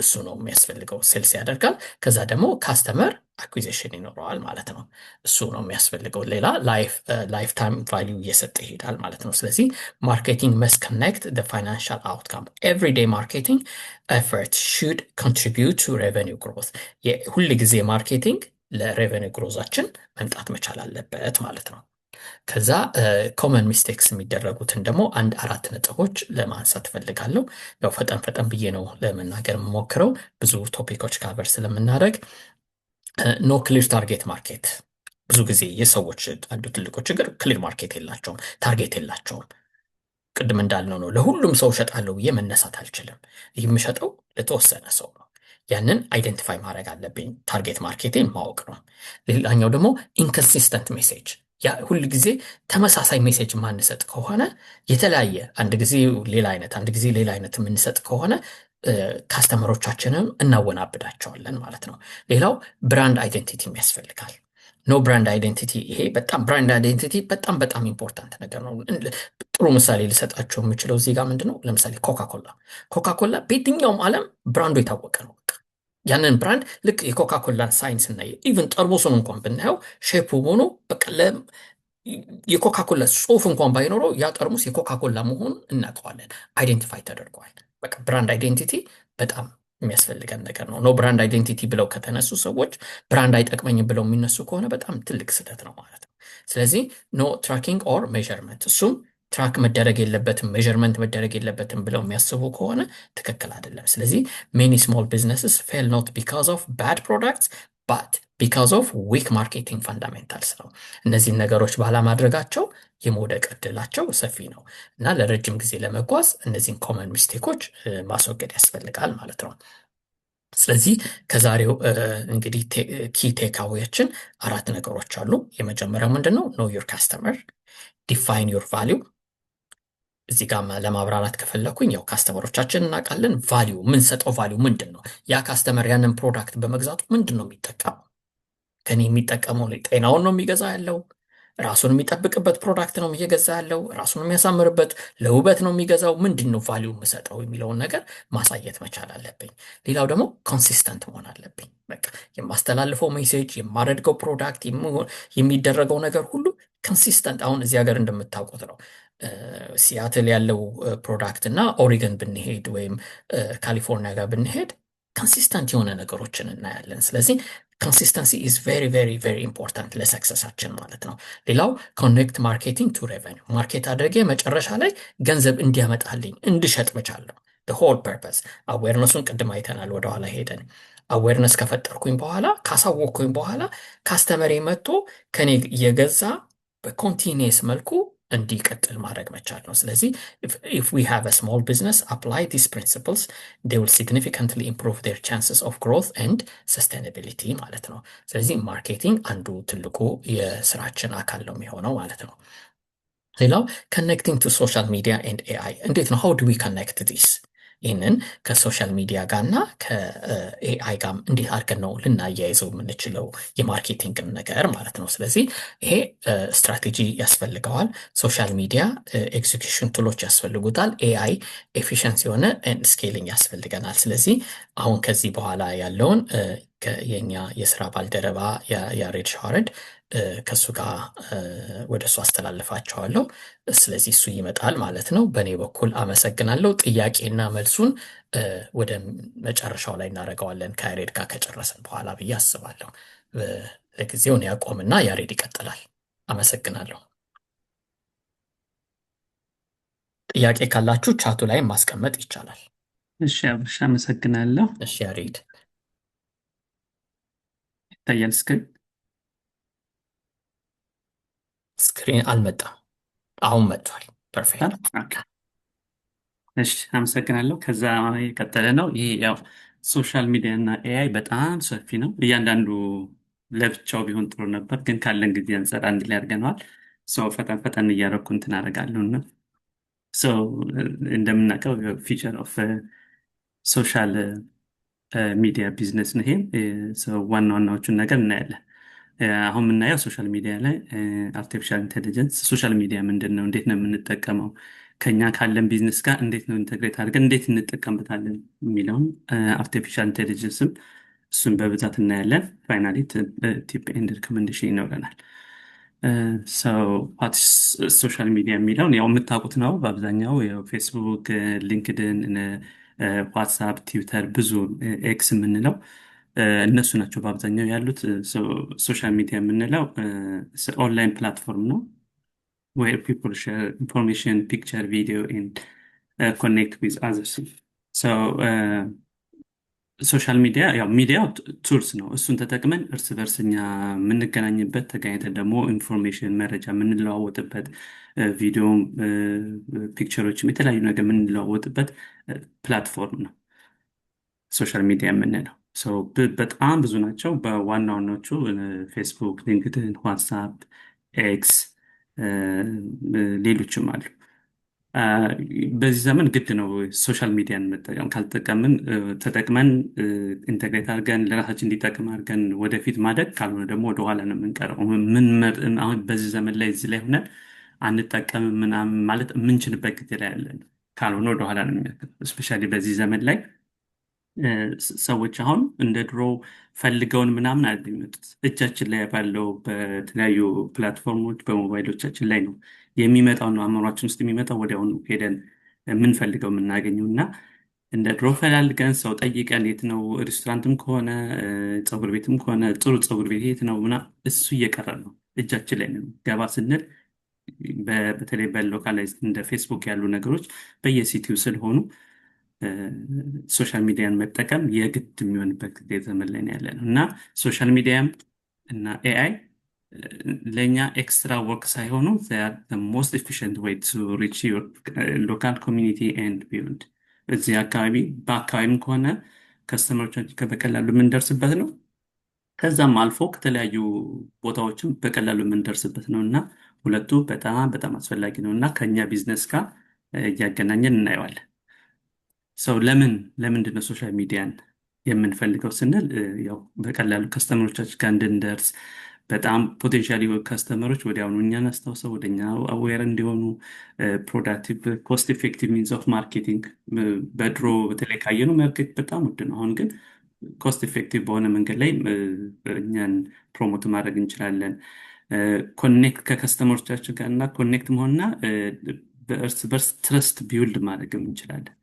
እሱ ነው የሚያስፈልገው። Sales ያደርጋል። ከዛ ደግሞ customer acquisition ይኖረዋል ማለት ነው። እሱ ነው የሚያስፈልገው። ሌላ lifetime value እየሰጠ ይሄዳል ማለት ነው። ስለዚህ marketing must connect financial outcome. Everyday marketing effort should contribute to revenue growth። ሁል ጊዜ marketing ለ revenue growth ኣችን መምጣት መቻል አለበት ማለት ነው። ከዛ common mistakes የሚደረጉትን ደግሞ አንድ አራት ነጥቦች ለማንሳት እፈልጋለሁ። ያው ፈጠን ፈጠን ብዬ ነው ለመናገር የምሞክረው፣ ብዙ topic ኦች cover ስለምናደርግ። No clear target market። ብዙ ጊዜ የሰዎች አንዱ ትልቁ ችግር clear market የላቸውም፣ target የላቸውም። ቅድም እንዳልነው ነው፣ ለሁሉም ሰው እሸጣለሁ ብዬ መነሳት አልችልም። ይህ የምሸጠው ለተወሰነ ሰው ነው። ያንን identify ማድረግ አለብኝ። Target market ኤን ማወቅ ነው። ሌላኛው ደግሞ inconsistent message። ያ ሁል ጊዜ ተመሳሳይ message የማንሰጥ ከሆነ፣ የተለያየ፣ አንድ ጊዜ ሌላ አይነት፣ አንድ ጊዜ ሌላ አይነት የምንሰጥ ከሆነ customer ኦቻችንም እናወናብዳቸዋለን ማለት ነው። ሌላው brand identity ም ያስፈልጋል። No brand identity። ይሄ በጣም brand identity በጣም በጣም important ነገር ነው። ጥሩ ምሳሌ ልሰጣቸው የምችለው እዚህ ጋር ምንድን ነው? ለምሳሌ ኮካኮላ። ኮካኮላ በየትኛውም ዓለም brand ኡ የታወቀ ነው። በቃ ያንን brand ልክ የኮካኮላን sign ስናይ፣ even ጠርሙሱን እንኳን ብናየው፣ shape ኡ ሆኖ በቃ የኮካኮላ ጽሁፍ እንኳን ባይኖረው ያ ጠርሙስ የኮካኮላ መሆኑን እናውቀዋለን። Identify ተደርጓል። በቃ brand identity በጣም የሚያስፈልገን ነገር ነው። No brand identity ብለው ከተነሱ ሰዎች፣ brand አይጠቅመኝም ብለው የሚነሱ ከሆነ በጣም ትልቅ ስህተት ነው ማለት ነው። ስለዚህ no tracking or measurement፣ እሱም track መደረግ የለበትም፣ measurement መደረግ የለበትም ብለው የሚያስቡ ከሆነ ትክክል አይደለም። ስለዚህ many small businesses fail not because of bad products but because of weak marketing fundamentals ነው። እነዚህን ነገሮች ባለማድረጋቸው የመውደቅ እድላቸው ሰፊ ነው እና ለረጅም ጊዜ ለመጓዝ እነዚህን common mistake ኦች ማስወገድ ያስፈልጋል ማለት ነው። ስለዚህ ከዛሬው እንግዲህ key takeaway ያችን አራት ነገሮች አሉ። የመጀመሪያው ምንድን ነው? Know your customer፣ define your value። እዚህ ጋር ለማብራራት ከፈለኩኝ ያው customer ኦቻችን እናውቃለን። Value፣ የምንሰጠው value ምንድን ነው? ያ customer ያንን product በመግዛቱ ምንድን ነው የሚጠቀመው? ከኔ የሚጠቀመው ጤናውን ነው የሚገዛ ያለው፣ ራሱን የሚጠብቅበት product ነው እየገዛ ያለው፣ ራሱን የሚያሳምርበት ለውበት ነው የሚገዛው፣ ምንድን ነው value የምሰጠው የሚለውን ነገር ማሳየት መቻል አለብኝ። ሌላው ደግሞ consistent መሆን አለብኝ። በቃ የማስተላልፈው message፣ የማደርገው product፣ የሚደረገው ነገር ሁሉ consistent። አሁን እዚህ ሀገር እንደምታውቁት ነው፣ ሲያትል ያለው product እና ኦሪገን ብንሄድ ወይም ካሊፎርኒያ ጋር ብንሄድ consistent የሆነ ነገሮችን እናያለን። ስለዚህ consistency is very very very important ለ success ኣችን ማለት ነው። ሌላው connect marketing to revenue። Market አድርጌ መጨረሻ ላይ ገንዘብ እንዲያመጣልኝ እንድሸጥ መቻል ነው whole purpose። Awareness ኡን ቅድም አይተናል ወደኋላ ሄደን። Awareness ከፈጠርኩኝ በኋላ፣ ካሳወቅኩኝ በኋላ customer ኤ መጥቶ ከኔ እየገዛ በ continuous መልኩ እንዲቀጥል ማድረግ መቻል ነው። ስለዚህ if we have a small business apply these principles, they will significantly improve their chances of growth and sustainability ማለት ነው። ስለዚህ marketing አንዱ ትልቁ የስራችን አካል ነው የሚሆነው ማለት ነው። ሌላው connecting to social media and AI እንዴት ነው? How do we connect this? ይህንን ከ social media ጋር እና ከ AI ጋር እንዴት አድርገን ነው ልናያይዘው የምንችለው የ marketing ን ነገር ማለት ነው። ስለዚህ ይሄ ስትራቴጂ ያስፈልገዋል። Social media execution tool ኦች ያስፈልጉታል። AI efficiency የሆነ scaling ያስፈልገናል። ስለዚህ አሁን ከዚህ በኋላ ያለውን የኛ የስራ ባልደረባ ያሬድ ሸዋረድ ከእሱ ጋር ወደ እሱ አስተላልፋቸዋለሁ። ስለዚህ እሱ ይመጣል ማለት ነው። በእኔ በኩል አመሰግናለሁ። ጥያቄና መልሱን ወደ መጨረሻው ላይ እናደርገዋለን ከያሬድ ጋር ከጨረስን በኋላ ብዬ አስባለሁ። ለጊዜው እኔ አቆምና ያሬድ ይቀጥላል። አመሰግናለሁ። ጥያቄ ካላችሁ ቻቱ ላይ ማስቀመጥ ይቻላል። እሺ አብርሽ፣ አመሰግናለሁ። እሺ ያሬድ። ይታያል screen? Screen አልመጣም። አሁን መጥቷል። Perfect። Okay። እሺ አመሰግናለሁ። ከዛ የቀጠለ ነው። ይሄ ያው social media እና AI በጣም ሰፊ ነው። እያንዳንዱ ለብቻው ቢሆን ጥሩ ነበር፣ ግን ካለን ጊዜ አንጻር አንድ ላይ አድርገነዋል። So ፈጠን ፈጠን እያደረኩ እንትን አደርጋለሁ። እና so እንደምናውቀው future of social media business ነው። ይሄ ዋና ዋናዎቹን ነገር እናያለን። አሁን የምናየው social media ላይ artificial intelligence፣ social media ምንድን ነው? እንዴት ነው የምንጠቀመው? ከኛ ካለን ቢዝነስ ጋር እንዴት ነው integrate አድርገን እንዴት እንጠቀምበታለን የሚለውን፣ artificial intelligence ም እሱን በብዛት እናያለን። Finally tip and recommendation ይኖረናል። Social media የሚለውን ያው የምታውቁት ነው። በአብዛኛው ፌስቡክ፣ LinkedIn፣ WhatsApp፣ ትዊተር፣ ብዙ X የምንለው እነሱ ናቸው በአብዛኛው ያሉት። Social media የምንለው online platform ነው where people share information, picture, video, and connect with others. So, social media ያው ሚዲያው tools ነው። እሱን ተጠቅመን እርስ በርስ እኛ የምንገናኝበት፣ ተገናኝተን ደግሞ information መረጃ የምንለዋወጥበት፣ ቪዲዮም፣ picture ኦችም የተለያዩ ነገር የምንለዋወጥበት platform ነው social media የምንለው። So በጣም ብዙ ናቸው። በዋና ዋናዎቹ ፌስቡክ፣ LinkedIn፣ WhatsApp፣ X፣ ሌሎችም አሉ። በዚህ ዘመን ግድ ነው social media ን መጠቀም። ካልተጠቀምን፣ ተጠቅመን integrate አድርገን ለራሳችን እንዲጠቅም አድርገን ወደፊት ማደግ፣ ካልሆነ ደግሞ ወደኋላ ነው የምንቀረው። አሁን በዚህ ዘመን ላይ እዚህ ላይ ሆነን አንጠቀምም ምናምን ማለት የምንችልበት ጊዜ ላይ ያለን፣ ካልሆነ ወደኋላ ነው የሚያክል። Especially በዚህ ዘመን ላይ ሰዎች አሁን እንደ ድሮ ፈልገውን ምናምን አይደለም የሚመጡት። እጃችን ላይ ባለው በተለያዩ platform ኦች በሞባይሎቻችን ላይ ነው የሚመጣው ነው አእምሯችን ውስጥ የሚመጣው፣ ወዲያውኑ ሄደን የምንፈልገው የምናገኘው። እና እንደ ድሮ ፈላልገን ሰው ጠይቀን የት ነው ሬስቶራንትም ከሆነ ፀጉር ቤትም ከሆነ ጥሩ ፀጉር ቤት የት ነው ምናምን እሱ እየቀረ ነው። እጃችን ላይ ነው ገባ ስንል በተለይ በ localized እንደ ፌስቡክ ያሉ ነገሮች በየ city ው ስለሆኑ social media ን መጠቀም የግድ የሚሆንበት ጊዜ ዘመን ላይ ነው ያለነው። እና social media ም እና AI ለእኛ extra work ሳይሆኑ most efficient way to reach your local community and beyond። እዚህ አካባቢ በአካባቢም ከሆነ customer ኦቻችን በቀላሉ የምንደርስበት ነው። ከዛም አልፎ ከተለያዩ ቦታዎችም በቀላሉ የምንደርስበት ነው። እና ሁለቱ በጣም በጣም አስፈላጊ ነው እና ከኛ ቢዝነስ ጋር እያገናኘን እናየዋለን። So ለምንድን ነው social media ን የምንፈልገው ስንል ያው በቀላሉ customer ኦቻችን ጋር እንድንደርስ፣ በጣም potentially customer ኦች ወዲያውኑ እኛን አስታውሰው ወደኛ aware እንዲሆኑ፣ productive cost effective means of marketing። በድሮ በተለይ ካየነው market በጣም ውድ ነው። አሁን ግን cost effective በሆነ መንገድ ላይ እኛን promote ማድረግ እንችላለን። Connect ከ customer ኦቻችን ጋር እና connect መሆንና በእርስ በርስ trust build ማድረግም እንችላለን።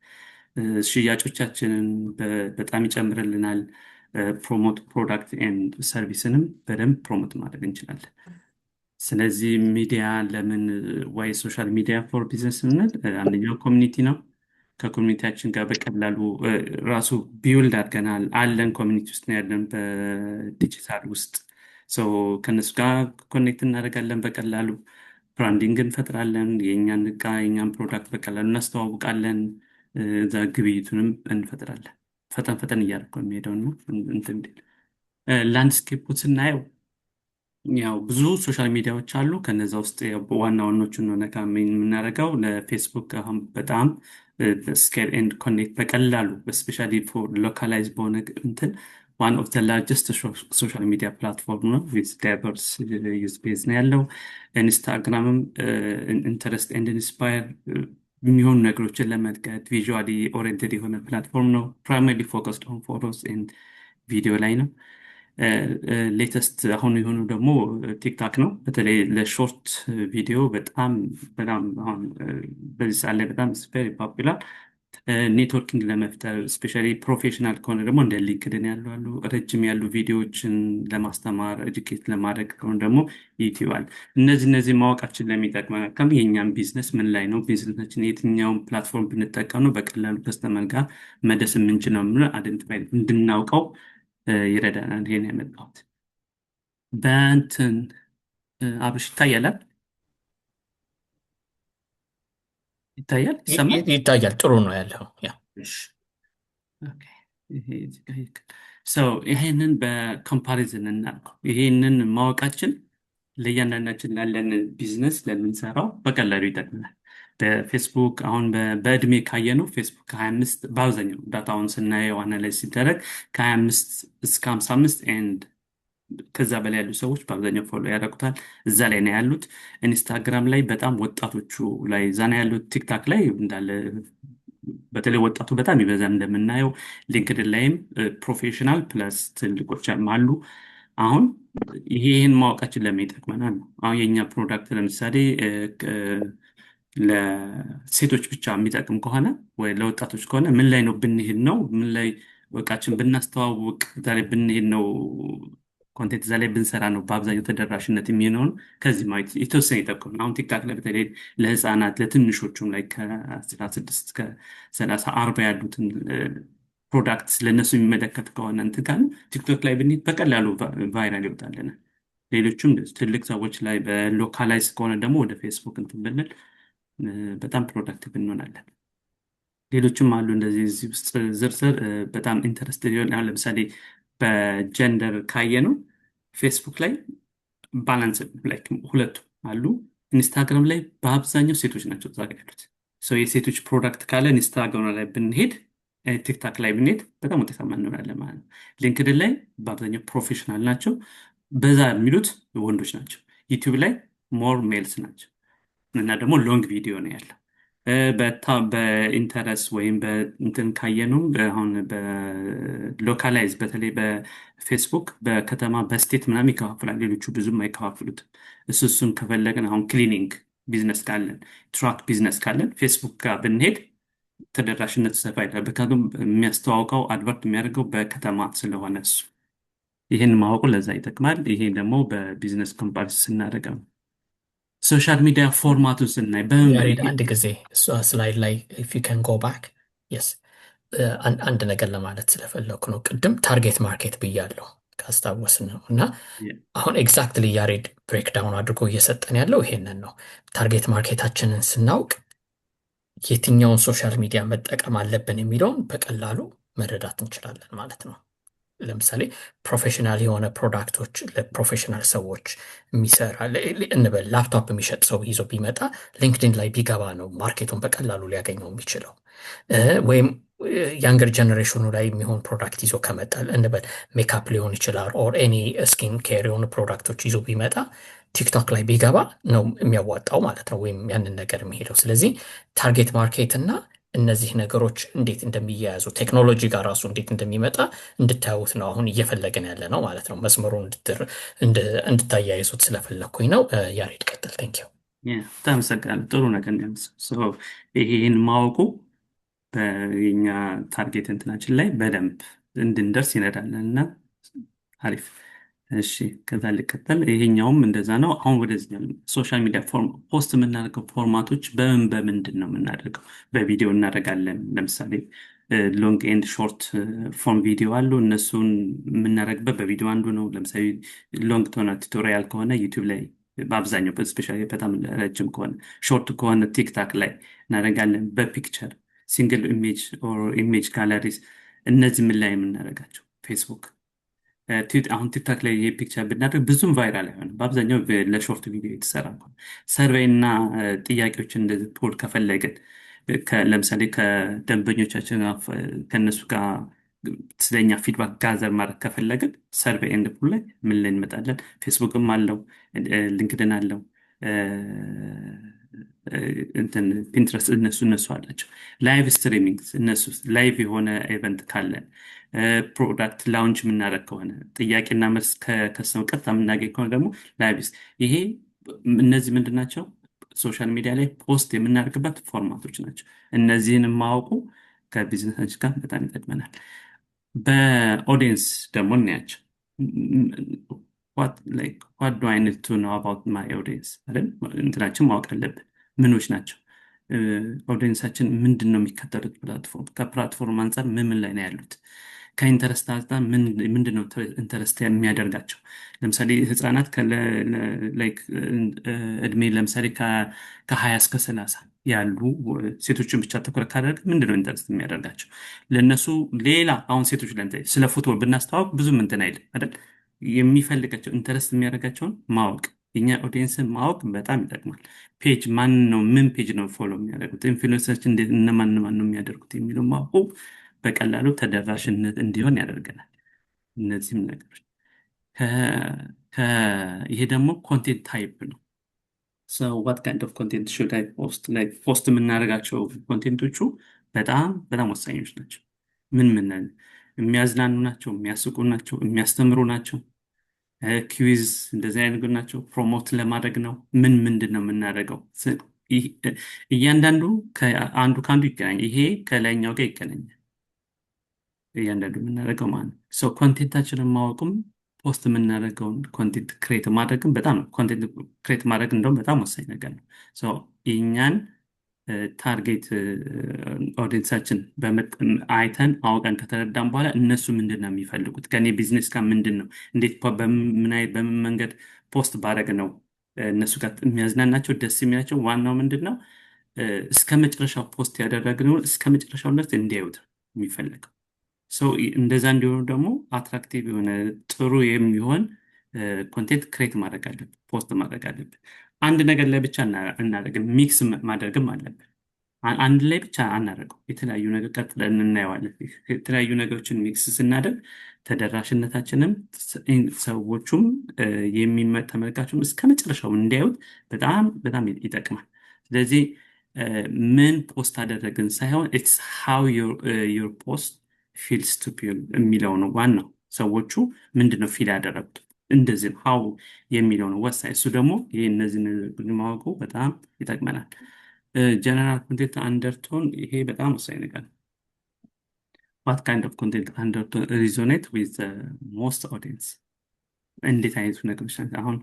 ሽያጮቻችንን በጣም ይጨምርልናል። Promote product and service ንም በደንብ promote ማድረግ እንችላለን። ስለዚህ ሚዲያ ለምን፣ why social media for business ስንል አንደኛው community ነው። ከ community ያችን ጋር በቀላሉ ራሱ build አድርገናል አለን፣ community ውስጥ ነው ያለን በዲጂታል ውስጥ። So ከእነሱ ጋር connect እናደርጋለን፣ በቀላሉ branding እንፈጥራለን፣ የእኛን እቃ የእኛን product በቀላሉ እናስተዋውቃለን፣ እዛ ግብይቱንም እንፈጥራለን። ፈጠን ፈጠን እያደረኩ የሚሄደው ነው እንትን landscape ኡ ስናየው ያው ብዙ social media ዎች አሉ። ከነዛ ውስጥ ያው ዋና ዋኖቹን ነው ነካ የምናደርገው። ለፌስቡክ አሁን በጣም scale and connect በቀላሉ especially for localize በሆነ እንትን one of the largest social media platform ነው። With diverse user base ነው ያለው። Instagram ም interest and inspire የሚሆኑ ነገሮችን ለመልቀቅ visually oriented የሆነ platform ነው። Primarily focused on photos and video ላይ ነው። Latest አሁን የሆኑ ደግሞ TikTok ነው። በተለይ ለ short video በጣም በጣም አሁን በዚህ ሰዓት ላይ በጣም very popular። Networking ለመፍጠር especially professional ከሆነ ደግሞ እንደ LinkedIn ያሉ አሉ። ረጅም ያሉ ቪዲዮዎችን ለማስተማር educate ለማድረግ ከሆነ ደግሞ YouTube አለ። እነዚህ ማወቃችን ለሚጠቅመን ከም የእኛም ቢዝነስ ምን ላይ ነው፣ ቢዝነሳችን የትኛውን platform ብንጠቀም ነው በቀላሉ customer ጋር መድረስ የምንችለው የምንለው identify እንድናውቀው ይረዳናል። ይሄን ያመጣሁት በእንትን አብርሽ ይታያል፣ ይታያል፣ ይሰማል። ይታያል። ጥሩ ነው ያለው። Yeah። እሺ፣ okay። ይሄ እዚህ ጋር ይክ- So ይሄንን በ comparison እናድርገው። ይሄንን ማወቃችን ለእያንዳንዳችን ላለን ቢዝነስ ለምንሰራው በቀላሉ ይጠቅመናል። በፌስቡክ አሁን በእድሜ ካየነው ፌስቡክ ከ25፣ በአብዛኛው data ውን ስናየው analyze ሲደረግ ከ25 እስከ 55 and ከዛ በላይ ያሉ ሰዎች በአብዛኛው follow ያደርጉታል። እዛ ላይ ነው ያሉት። ኢንስታግራም ላይ በጣም ወጣቶቹ ላይ እዛ ነው ያሉት። ቲክታክ ላይ እንዳለ በተለይ ወጣቱ በጣም ይበዛል እንደምናየው። ሊንክድን ላይም professional plus ትልቆች አሉ። አሁን ይሄን ማወቃችን ለምን ይጠቅመናል ነው። አሁን የእኛ product ለምሳሌ ለሴቶች ብቻ የሚጠቅም ከሆነ ወይ ለወጣቶች ከሆነ ምን ላይ ነው ብንሄድ ነው፣ ምን ላይ እቃችን ብናስተዋውቅ፣ እዛ ላይ ብንሄድ ነው፣ content እዛ ላይ ብንሰራ ነው በአብዛኛው ተደራሽነት የሚሆነውን ከዚህ ማየት የተወሰነ ይጠቁም። አሁን ቲክታክ ላይ በተለይ ለህፃናት ለትንሾቹም ላይ ከ16 እስከ 30 40 ያሉትን product ለእነሱ የሚመለከት ከሆነ እንትን ካለ ቲክቶክ ላይ ብንሄድ በቀላሉ viral ይወጣልናል። ሌሎቹም ትልቅ ሰዎች ላይ በ localize ከሆነ ደግሞ ወደ ፌስቡክ እንትን ብንል በጣም productive እንሆናለን። ሌሎችም አሉ እንደዚህ እዚህ ውስጥ ዝርዝር በጣም interested ሊሆን፣ አሁን ለምሳሌ በ gender ካየነው ፌስቡክ ላይ balance like ሁለቱም አሉ። ኢንስታግራም ላይ በአብዛኛው ሴቶች ናቸው እዛ ጋ ያሉት። So የሴቶች product ካለ ኢንስታግራም ላይ ብንሄድ፣ ቲክታክ ላይ ብንሄድ በጣም ውጤታማ እንሆናለን ማለት ነው። ሊንክድን ላይ በአብዛኛው professional ናቸው፣ በዛ የሚሉት ወንዶች ናቸው። ዩቲዩብ ላይ more males ናቸው እና ደግሞ long video ነው ያለው። በ interest ወይም በእንትን ካየነው አሁን በ localize በተለይ በፌስቡክ በከተማ በ state ምናምን ይከፋፍላል። ሌሎቹ ብዙም አይከፋፍሉትም። እሱን ከፈለግን አሁን cleaning business ካለን፣ truck business ካለን ፌስቡክ ጋር ብንሄድ ተደራሽነቱ ሰፋ ይላል። ምክንያቱም የሚያስተዋውቀው advert የሚያደርገው በከተማ ስለሆነ እሱ ይህን ማወቁ ለዛ ይጠቅማል። ይሄ ደግሞ በ business comparison ስናደርገው ነው። Social media format ኡን ስናይ በምን ያሬድ፣ አንድ ጊዜ እሷ slide ላይ if you can go back, yes፣ አንድ ነገር ለማለት ስለፈለኩ ነው። ቅድም target market ብያለሁ ካስታወስን ነው እና አሁን exactly ያሬድ breakdown አድርጎ እየሰጠን ያለው ይሄንን ነው። Target market ኣችንን ስናውቅ የትኛውን social media መጠቀም አለብን የሚለውን በቀላሉ መረዳት እንችላለን ማለት ነው። ለምሳሌ professional የሆነ product ኦች ለ professional ሰዎች የሚሰራ እንበል ላፕቶፕ የሚሸጥ ሰው ይዞ ቢመጣ ሊንክድኢን ላይ ቢገባ ነው market ኡን በቀላሉ ሊያገኘው የሚችለው። ወይም younger generation ኑ ላይ የሚሆን product ይዞ ከመጣ እንበል ሜካፕ ሊሆን ይችላል or any skin care የሆኑ product ኦች ይዞ ቢመጣ ቲክቶክ ላይ ቢገባ ነው የሚያዋጣው ማለት ነው፣ ወይም ያንን ነገር የሚሄደው። ስለዚህ target market እና እነዚህ ነገሮች እንዴት እንደሚያያዙ፣ ቴክኖሎጂ ጋር ራሱ እንዴት እንደሚመጣ እንድታዩት ነው አሁን እየፈለግን ያለ ነው ማለት ነው። መስመሩን እንድታያይዙት ስለፈለግኩኝ ነው። ያሬድ ቀጥል። Thank you. በጣም አመሰግናለሁ። ጥሩ ነገር ነው ያነሳው። ይሄን ማወቁ በየኛ target እንትናችን ላይ በደንብ እንድንደርስ ይረዳናል እና አሪፍ። እሺ፣ ከዛ ልቀጥል። ይሄኛውም እንደዛ ነው። አሁን ወደዚህ social media form post የምናደርገው format ኦች በምን በምንድን ነው የምናደርገው? በቪዲዮ እናደርጋለን። ለምሳሌ long and short form video አሉ። እነሱን የምናደርግበት በቪዲዮ አንዱ ነው። ለምሳሌ long ከሆነ tutorial ከሆነ ዩቲዩብ ላይ በአብዛኛው፣ especially በጣም ረጅም ከሆነ፣ short ከሆነ ቲክታክ ላይ እናደርጋለን። በ picture፣ single image or image galleries፣ እነዚህ ምን ላይ የምናደርጋቸው ፌስቡክ፣ አሁን ቲክታክ ላይ ይሄ picture ብናደርግ ብዙም viral አይሆንም። በአብዛኛው ለ short video የተሰራ ነው። Survey እና ጥያቄዎችን እንደዚህ poll ከፈለግን ለምሳሌ ከደንበኞቻችን ጋር ከእነሱ ጋር ስለኛ feedback gather ማድረግ ከፈለግን survey and poll ላይ ምን ላይ እንመጣለን? ፌስቡክም አለው፣ ሊንክድን አለው፣ እንትን ፒንትረስት እነሱ አላቸው። Live streaming እነሱ live የሆነ event ካለን፣ product launch የምናደርግ ከሆነ፣ ጥያቄና መልስ ከ customer ቀጥታ የምናገኝ ከሆነ ደግሞ live። ይሄ እነዚህ ምንድን ናቸው? Social media ላይ post የምናደርግበት format ኦች ናቸው። እነዚህን ማወቁ ከቢዝነሳችን ጋር በጣም ይጠቅመናል። በ audience ደግሞ እናያቸው። What do I need to know about my audience አይደል? እንትናችን ማወቅ አለብን። ምኖች ናቸው audience ኣችን? ምንድን ነው የሚከተሉት platform? ከ platform አንጻር ምን ምን ላይ ነው ያሉት? ከ interest አንጻር ምንድን ነው interest የሚያደርጋቸው? ለምሳሌ ህፃናት like እድሜ ለምሳሌ ከ20 እስከ 30 ያሉ ሴቶችን ብቻ ትኩረት ካደረግ ምንድን ነው interest የሚያደርጋቸው ለእነሱ? ሌላ አሁን ሴቶች ለምሳሌ ስለ football ብናስተዋውቅ ብዙም እንትን አይልም አይደል? የሚፈልጋቸው interest የሚያደርጋቸውን ማወቅ፣ የኛ ኦዲየንስን ማወቅ በጣም ይጠቅማል። Page ማን ነው፣ ምን page ነው follow የሚያደርጉት፣ influencer ኦች እንዴት፣ እነማን እነማን ነው የሚያደርጉት የሚለው ማወቁ በቀላሉ ተደራሽነት እንዲሆን ያደርገናል። እነዚህም ነገሮች ይሄ ደግሞ content type ነው። So what kind of content should I post? Like post የምናደርጋቸው content ኦቹ በጣም በጣም ወሳኞች ናቸው። ምን ምን የሚያዝናኑ ናቸው፣ የሚያስቁ ናቸው፣ የሚያስተምሩ ናቸው፣ quiz እንደዚህ አይነት ናቸው፣ promote ለማድረግ ነው። ምን ምንድን ነው የምናደርገው? እያንዳንዱ አንዱ ከአንዱ ይገናኛል። ይሄ ከላይኛው ጋር ይገናኛል። እያንዳንዱ የምናደርገው ማለት ነው። So content ኣችንን ማወቅም post የምናደርገውን content create ማድረግም በጣም ነው። Content create ማድረግ እንደውም በጣም ወሳኝ ነገር ነው። So የእኛን target audience ኣችን አይተን አውቀን ከተረዳን በኋላ እነሱ ምንድን ነው የሚፈልጉት፣ ከኔ ቢዝነስ ጋር ምንድን ነው፣ እንዴት በምን መንገድ post ባደረግ ነው እነሱ ጋር የሚያዝናናቸው፣ ደስ የሚላቸው፣ ዋናው ምንድን ነው፣ እስከ መጨረሻው post ያደረግነውን እስከ መጨረሻው ድረስ እንዲያዩት የሚፈለገው። So እንደዛ እንዲሆኑ ደግሞ attractive የሆነ፣ ጥሩ የሚሆን content create ማድረግ አለብን፣ post ማድረግ አለብን። አንድ ነገር ላይ ብቻ እናደርግም፣ mix ማድረግም አለብን። አንድ ላይ ብቻ አናደርገው። የተለያዩ ነገር ቀጥለን እናየዋለን። የተለያዩ ነገሮችን mix ስናደርግ ተደራሽነታችንም ሰዎቹም ተመልካቹም እስከ መጨረሻው እንዲያዩት በጣም በጣም ይጠቅማል። ስለዚህ ምን post አደረግን ሳይሆን it's how your post feels to የሚለው ነው ዋናው። ሰዎቹ ምንድን ነው feel ያደረጉት፣ እንደዚህ how የሚለው ነው ወሳኝ። እሱ ደግሞ ይህ እነዚህ ማወቁ በጣም ይጠቅመናል። General content undertone፣ ይሄ በጣም ወሳኝ ነገር ነው። What kind of content undertone resonate with most audience? እንዴት አይነቱ ነገሮች ናቸው? አሁን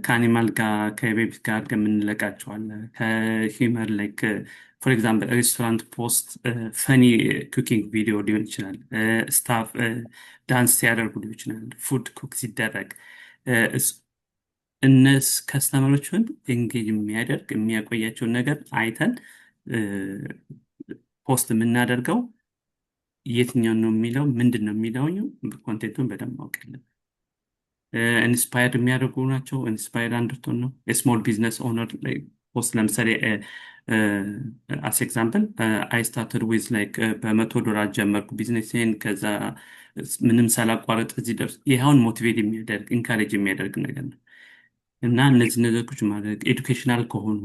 ከ animal ጋር፣ ከ baby ጋር አድርገን የምንለቃቸው አለ። ከ humor፣ like for example restaurant post funny cooking video ሊሆን ይችላል። Staff dance ሲያደርጉ ሊሆን ይችላል። Food cook ሲደረግ እነስ customer ኦችን engage የሚያደርግ፣ የሚያቆያቸውን ነገር አይተን post የምናደርገው የትኛው ነው የሚለው፣ ምንድን ነው የሚለው content ኡን በደንብ ማወቅ ያለብን። Inspired የሚያደርጉ ናቸው። Inspired undertone ነው። የ small business owner post ለምሳሌ as example "I started with like በ100 ዶላር ጀመርኩ ቢዝነሴን፣ ከዛ ምንም ሳላቋረጥ እዚህ ደርስ" ይኸውን motivate የሚያደርግ፣ encourage የሚያደርግ ነገር ነው። እና እነዚህ ነገሮች ማድረግ፣ educational ከሆኑ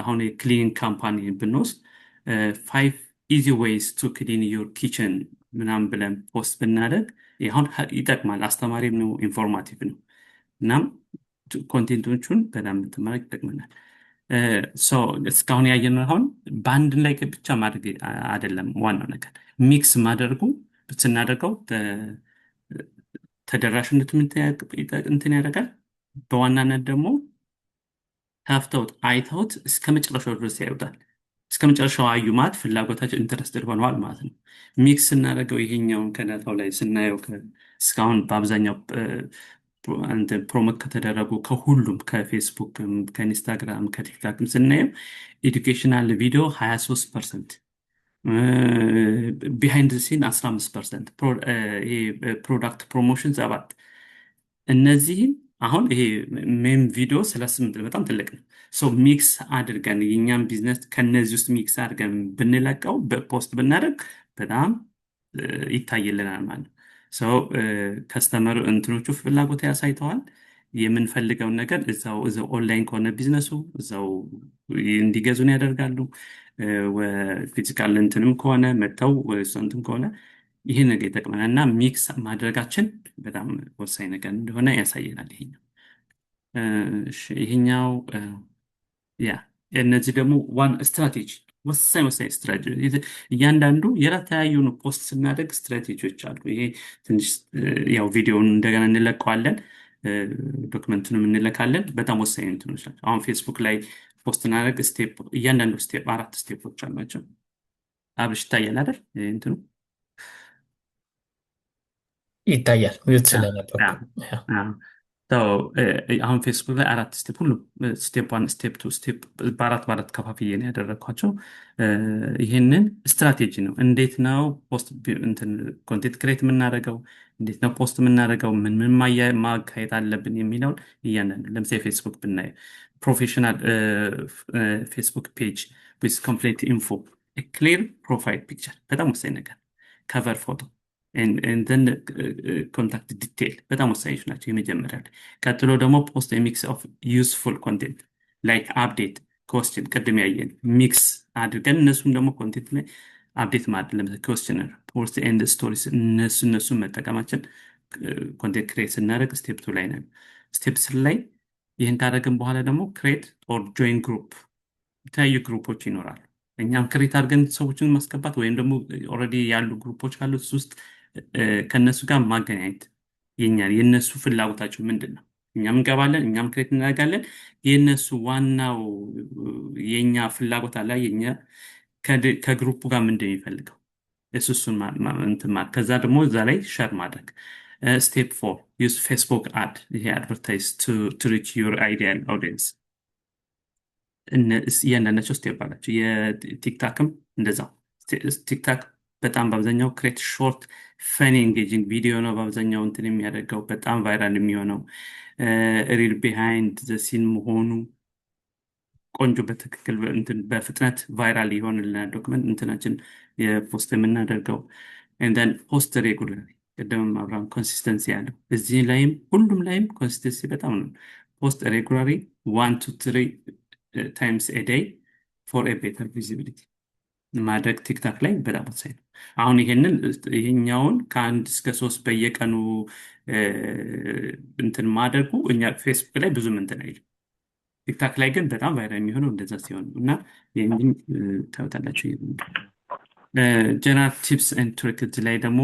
አሁን የ cleaning company ብንወስድ "Five easy ways to clean your kitchen" ምናምን ብለን post ብናደርግ አሁን ይጠቅማል። አስተማሪም ነው፣ informative ነው። እናም content ኦቹን በደንብ እንትን ማድረግ ይጠቅመናል። እስካሁን ያየነው አሁን በአንድ ላይ ብቻ ማድረግ አይደለም፣ ዋናው ነገር mix ማድረጉ፣ ስናደርገው ተደራሽነቱ እንትን ያደርጋል። በዋናነት ደግሞ ከፍተውት አይተውት እስከ መጨረሻው ድረስ ያዩታል። እስከ መጨረሻው አዩ ማለት ፍላጎታቸው interested ሆነዋል ማለት ነው። Mix ስናደርገው ይሄኛውን ከ data ው ላይ ስናየው እስካሁን በአብዛኛው promote ከተደረጉ ከሁሉም፣ ከፌስቡክም፣ ከኢንስታግራም፣ ከቲክታክም ስናየው educational video 23%፣ behind scene 15%፣ product promotion 7። እነዚህን አሁን ይሄ main video 38 በጣም ትልቅ ነው። So mix አድርገን የእኛም ቢዝነስ ከነዚህ ውስጥ mix አድርገን ብንለቀው፣ post ብናደርግ በጣም ይታይልናል ማለት ነው። So customer እንትኖቹ ፍላጎት ያሳይተዋል። የምንፈልገውን ነገር እዛው እዛው ኦንላይን ከሆነ ቢዝነሱ እዛው እንዲገዙን ያደርጋሉ። Physical እንትንም ከሆነ መጥተው ሬስቶራንትም ከሆነ ይህ ነገር ይጠቅመናል እና mix ማድረጋችን በጣም ወሳኝ ነገር እንደሆነ ያሳየናል። ይሄኛው እሺ፣ ይሄኛው yeah እነዚህ ደግሞ one strategy፣ ወሳኝ ወሳኝ ስትራቴጂ፣ እያንዳንዱ የተለያዩ post ስናደርግ ስትራቴጂዎች አሉ። ይሄ ትንሽ ያው ቪዲዮውን እንደገና እንለቀዋለን፣ document ኡንም እንለካለን። በጣም ወሳኝ እንትኖች ናቸው። አሁን ፌስቡክ ላይ post እናደርግ step፣ እያንዳንዱ step አራት step ኦች አሏቸው። አብርሽ ይታያል አይደል? እንትኑ ይታያል mute ስለነበርኩ። አሁን ፌስቡክ ላይ አራት step፣ ሁሉ step one፣ step two፣ step በአራት በአራት ከፋፍዬ ነው ያደረግኳቸው። ይህንን ስትራቴጂ ነው። እንዴት ነው post content create የምናደርገው፣ እንዴት ነው post የምናደርገው፣ ምን ምን ማካሄድ አለብን የሚለውን እያንዳንዱ። ለምሳሌ ፌስቡክ ብናየ professional Facebook page with complete info፣ clear profile picture በጣም ወሳኝ ነገር፣ cover photo፣ then contact detail በጣም ወሳኞች ናቸው የመጀመሪያ ላይ። ቀጥሎ ደግሞ post mix of useful content like update፣ question፣ ቅድም ያየን mix አድርገን እነሱም ደግሞ content ላይ update ማድረግ፣ ለምሳሌ questionnaire፣ post and stories፣ እነሱን መጠቀማችን content create ስናደርግ step two ላይ ነው። Step three ላይ ይህን ካደረግን በኋላ ደግሞ create or join group፣ የተለያዩ group ኦች ይኖራሉ። እኛም create አድርገን ሰዎችን ማስገባት ወይም ደግሞ already ያሉ group ኦች ካሉት ውስጥ ከእነሱ ጋር ማገናኘት፣ የኛ የእነሱ ፍላጎታቸው ምንድን ነው? እኛም እንገባለን፣ እኛም create እናደርጋለን። የእነሱ ዋናው የእኛ ፍላጎት አለ፣ የኛ ከ group ኡ ጋር ምንድን ነው የሚፈልገው፣ እሱን እንትን ማለት፣ ከዛ ደግሞ እዛ ላይ share ማድረግ። Step four፣ use Facebook ad፣ ይሄ advertise to reach your ideal audience። እያንዳንዳቸው step አላቸው። የ TikTok ም እንደዛው። TikTok በጣም በአብዛኛው create short, funny, engaging video ነው በአብዛኛው እንትን የሚያደርገው፣ በጣም viral የሚሆነው real behind the scene መሆኑ ቆንጆ፣ በትክክል እንትን በፍጥነት viral ይሆንልናል document እንትናችን የ post የምናደርገው። And then post regularly፣ ቅድምም አብርሃም consistency ያለው፣ እዚህ ላይም ሁሉም ላይም consistency በጣም ነው። Post regularly 1 to 3 times a day for a better visibility ማድረግ TikTok ላይ በጣም ወሳኝ ነው። አሁን ይሄንን ይሄኛውን ከአንድ እስከ ሶስት በየቀኑ እንትን ማድረጉ እኛ ፌስቡክ ላይ ብዙም እንትን አይልም። TikTok ላይ ግን በጣም viral የሚሆነው እንደዛ ሲሆን ነው። እና ይህንም ታዩታላችሁ። General tips and trick ላይ ደግሞ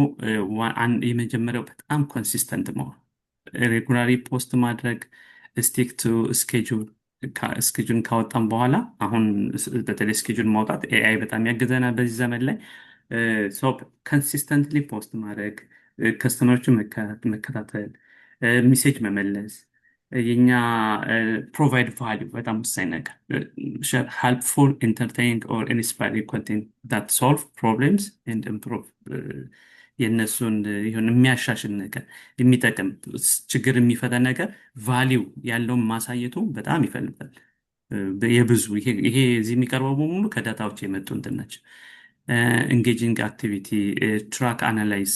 የመጀመሪያው በጣም consistent መሆን፣ regularly post ማድረግ፣ stick to schedule። Schedule ን ካወጣን በኋላ አሁን በተለይ schedule ማውጣት AI በጣም ያግዘናል በዚህ ዘመን ላይ። Consistently post ማድረግ፣ customer ኦችን መከታተል፣ message መመለስ፣ የኛ provide value በጣም ወሳኝ ነገር፣ helpful, entertaining or inspiring content that solve problems and improve የእነሱን ይሁን የሚያሻሽል ነገር፣ የሚጠቅም፣ ችግር የሚፈታ ነገር፣ value ያለውን ማሳየቱ በጣም ይፈልጋል። የብዙ ይሄ እዚህ የሚቀርበው በሙሉ ከ data ዎች የመጡ እንትን ናቸው። Engaging activity፣ track, analyze፣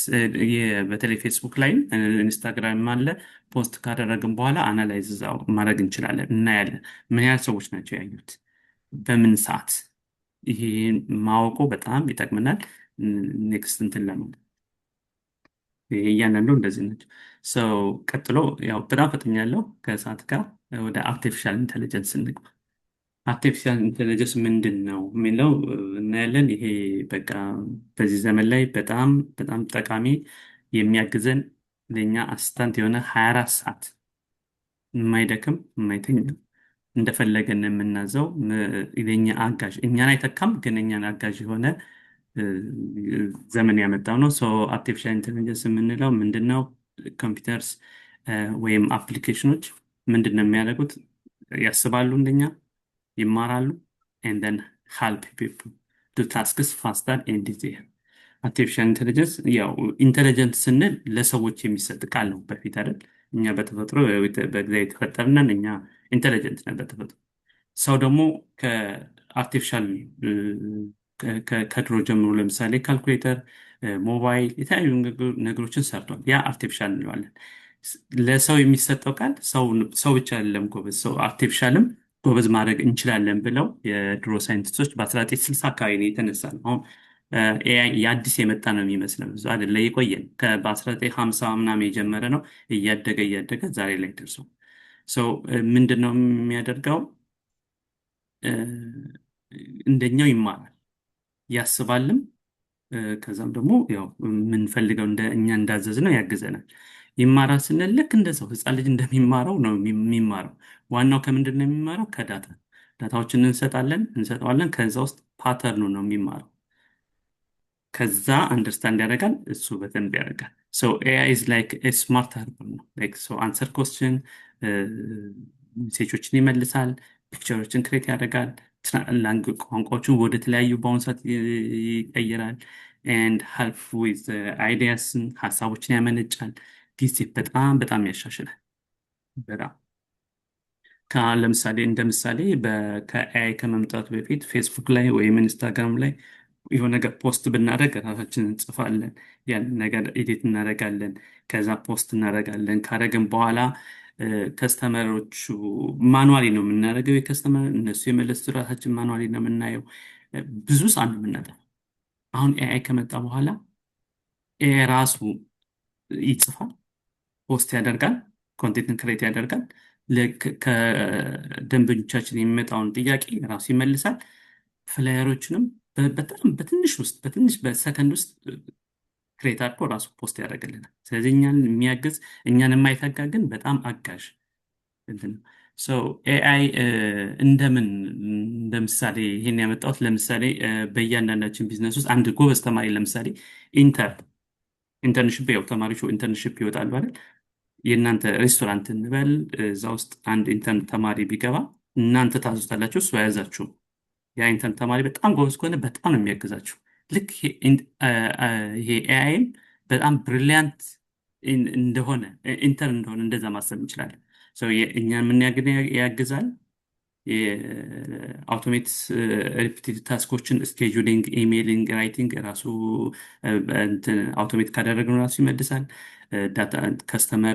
በተለይ ፌስቡክ ላይም Instagram አለ። Post ካደረግን በኋላ analyze እዛው ማድረግ እንችላለን፣ እናያለን። ምን ያህል ሰዎች ናቸው ያዩት፣ በምን ሰዓት፣ ይሄ ማወቁ በጣም ይጠቅመናል። Next እንትን ለማለት ይሄ እያንዳንዱ እንደዚህ ናቸው። So ቀጥሎ ያው በጣም ፈጥኛለሁ ከሰዓት ጋር፣ ወደ artificial intelligence እንግባ። Artificial intelligence ምንድን ነው የሚለው እናያለን። ይሄ በቃ በዚህ ዘመን ላይ በጣም በጣም ጠቃሚ፣ የሚያግዘን፣ ለእኛ assistant የሆነ፣ 24 ሰዓት የማይደክም፣ የማይተኛ፣ እንደፈለገን የምናዘው፣ ለእኛ አጋዥ፣ እኛን አይተካም፣ ግን እኛን አጋዥ የሆነ ዘመን ያመጣው ነው። So artificial intelligence የምንለው ምንድን ነው? Computers ወይም application ኖች ምንድን ነው የሚያደርጉት? ያስባሉ፣ እንደኛ ይማራሉ፣ and then help people do tasks faster and easier። Artificial intelligence ያው intelligent ስንል ለሰዎች የሚሰጥ ቃል ነው በፊት አይደል? እኛ በተፈጥሮ በእግዚአብሔር የተፈጠርነን እኛ intelligent ነን በተፈጥሮ። ሰው ደግሞ ከ artificial ከድሮ ጀምሮ ለምሳሌ ካልኩሌተር፣ ሞባይል፣ የተለያዩ ነገሮችን ሰርቷል። ያ artificial እንለዋለን። ለሰው የሚሰጠው ቃል ሰው ብቻ አይደለም ጎበዝ፣ ሰው artificial ም ጎበዝ ማድረግ እንችላለን ብለው የድሮ ሳይንቲስቶች በ1960 አካባቢ ነው የተነሳ ነው። አሁን AI የአዲስ የመጣ ነው የሚመስለው፣ ብዙ አይደለ፣ የቆየን በ1950 ምናምን የጀመረ ነው። እያደገ እያደገ ዛሬ ላይ ደርሶ so ምንድን ነው የሚያደርገው? እንደኛው ይማራል፣ ያስባልም፣ ከዛም ደግሞ ያው የምንፈልገው እንደ እኛ እንዳዘዝነው ያግዘናል። ይማራል ስንል ልክ እንደ ሰው ህፃን ልጅ እንደሚማረው ነው የሚማረው። ዋናው ከምንድን ነው የሚማረው? ከ data። Data ዎችን እንሰጣለን እንሰጠዋለን። ከዛ ውስጥ pattern ኑ ነው የሚማረው። ከዛ understand ያደርጋል፣ እሱ በደንብ ያደርጋል። So AI is like smart helper ነው። Like so answer question፣ message ኦችን ይመልሳል፣ picture ኦችን create ያደርጋል፣ ቋንቋዎችን ወደ ተለያዩ በአሁኑ ሰዓት ይቀይራል፣ and help with ideas ን ሀሳቦችን ያመነጫል። ጊዜ በጣም በጣም ያሻሽላል። በጣም ለምሳሌ እንደ ምሳሌ ከ AI ከመምጣቱ በፊት ፌስቡክ ላይ ወይም ኢንስታግራም ላይ የሆነ ነገር post ብናደርግ ራሳችንን እንጽፋለን፣ ያን ነገር edit እናደርጋለን፣ ከዛ post እናደርጋለን። ካደረግን በኋላ customer ኦቹ manually ነው የምናደርገው። የ customer እነሱ የመለሱት ራሳችን manually ነው የምናየው። ብዙ ሰዓት ነው የምናጠፋው። አሁን AI ከመጣ በኋላ AI ራሱ ይጽፋል፣ post ያደርጋል፣ content ን create ያደርጋል። ከደንበኞቻችን የሚመጣውን ጥያቄ ራሱ ይመልሳል። Flyer ኦችንም በጣም በትንሽ ውስጥ በትንሽ በሰከንድ ውስጥ create አድርጎ ራሱ post ያደርግልናል። ስለዚህ እኛን የሚያግዝ፣ እኛን የማይተካ ግን በጣም አጋዥ እንትን ነው። AI እንደምን እንደ ምሳሌ ይሄን ያመጣሁት ለምሳሌ በእያንዳንዳችን ቢዝነስ ውስጥ አንድ ጎበዝ ተማሪ ለምሳሌ internship፣ ያው ተማሪዎች internship ይወጣሉ አይደል? የእናንተ ሬስቶራንት እንበል፣ እዛ ውስጥ አንድ intern ተማሪ ቢገባ እናንተ ታዙታላችሁ፣ እሱ አያዛችሁም። ያ intern ተማሪ በጣም ጎበዝ ከሆነ በጣም ነው የሚያግዛችሁ። ልክ ይሄ AI ም በጣም brilliant እንደሆነ፣ intern እንደሆነ እንደዛ ማሰብ እንችላለን። እኛን ምን ያግዛል? የ automate repetitive task ኦችን፣ scheduling፣ emailing፣ writing ራሱ automate ካደረግነው ራሱ ይመልሳል። Customer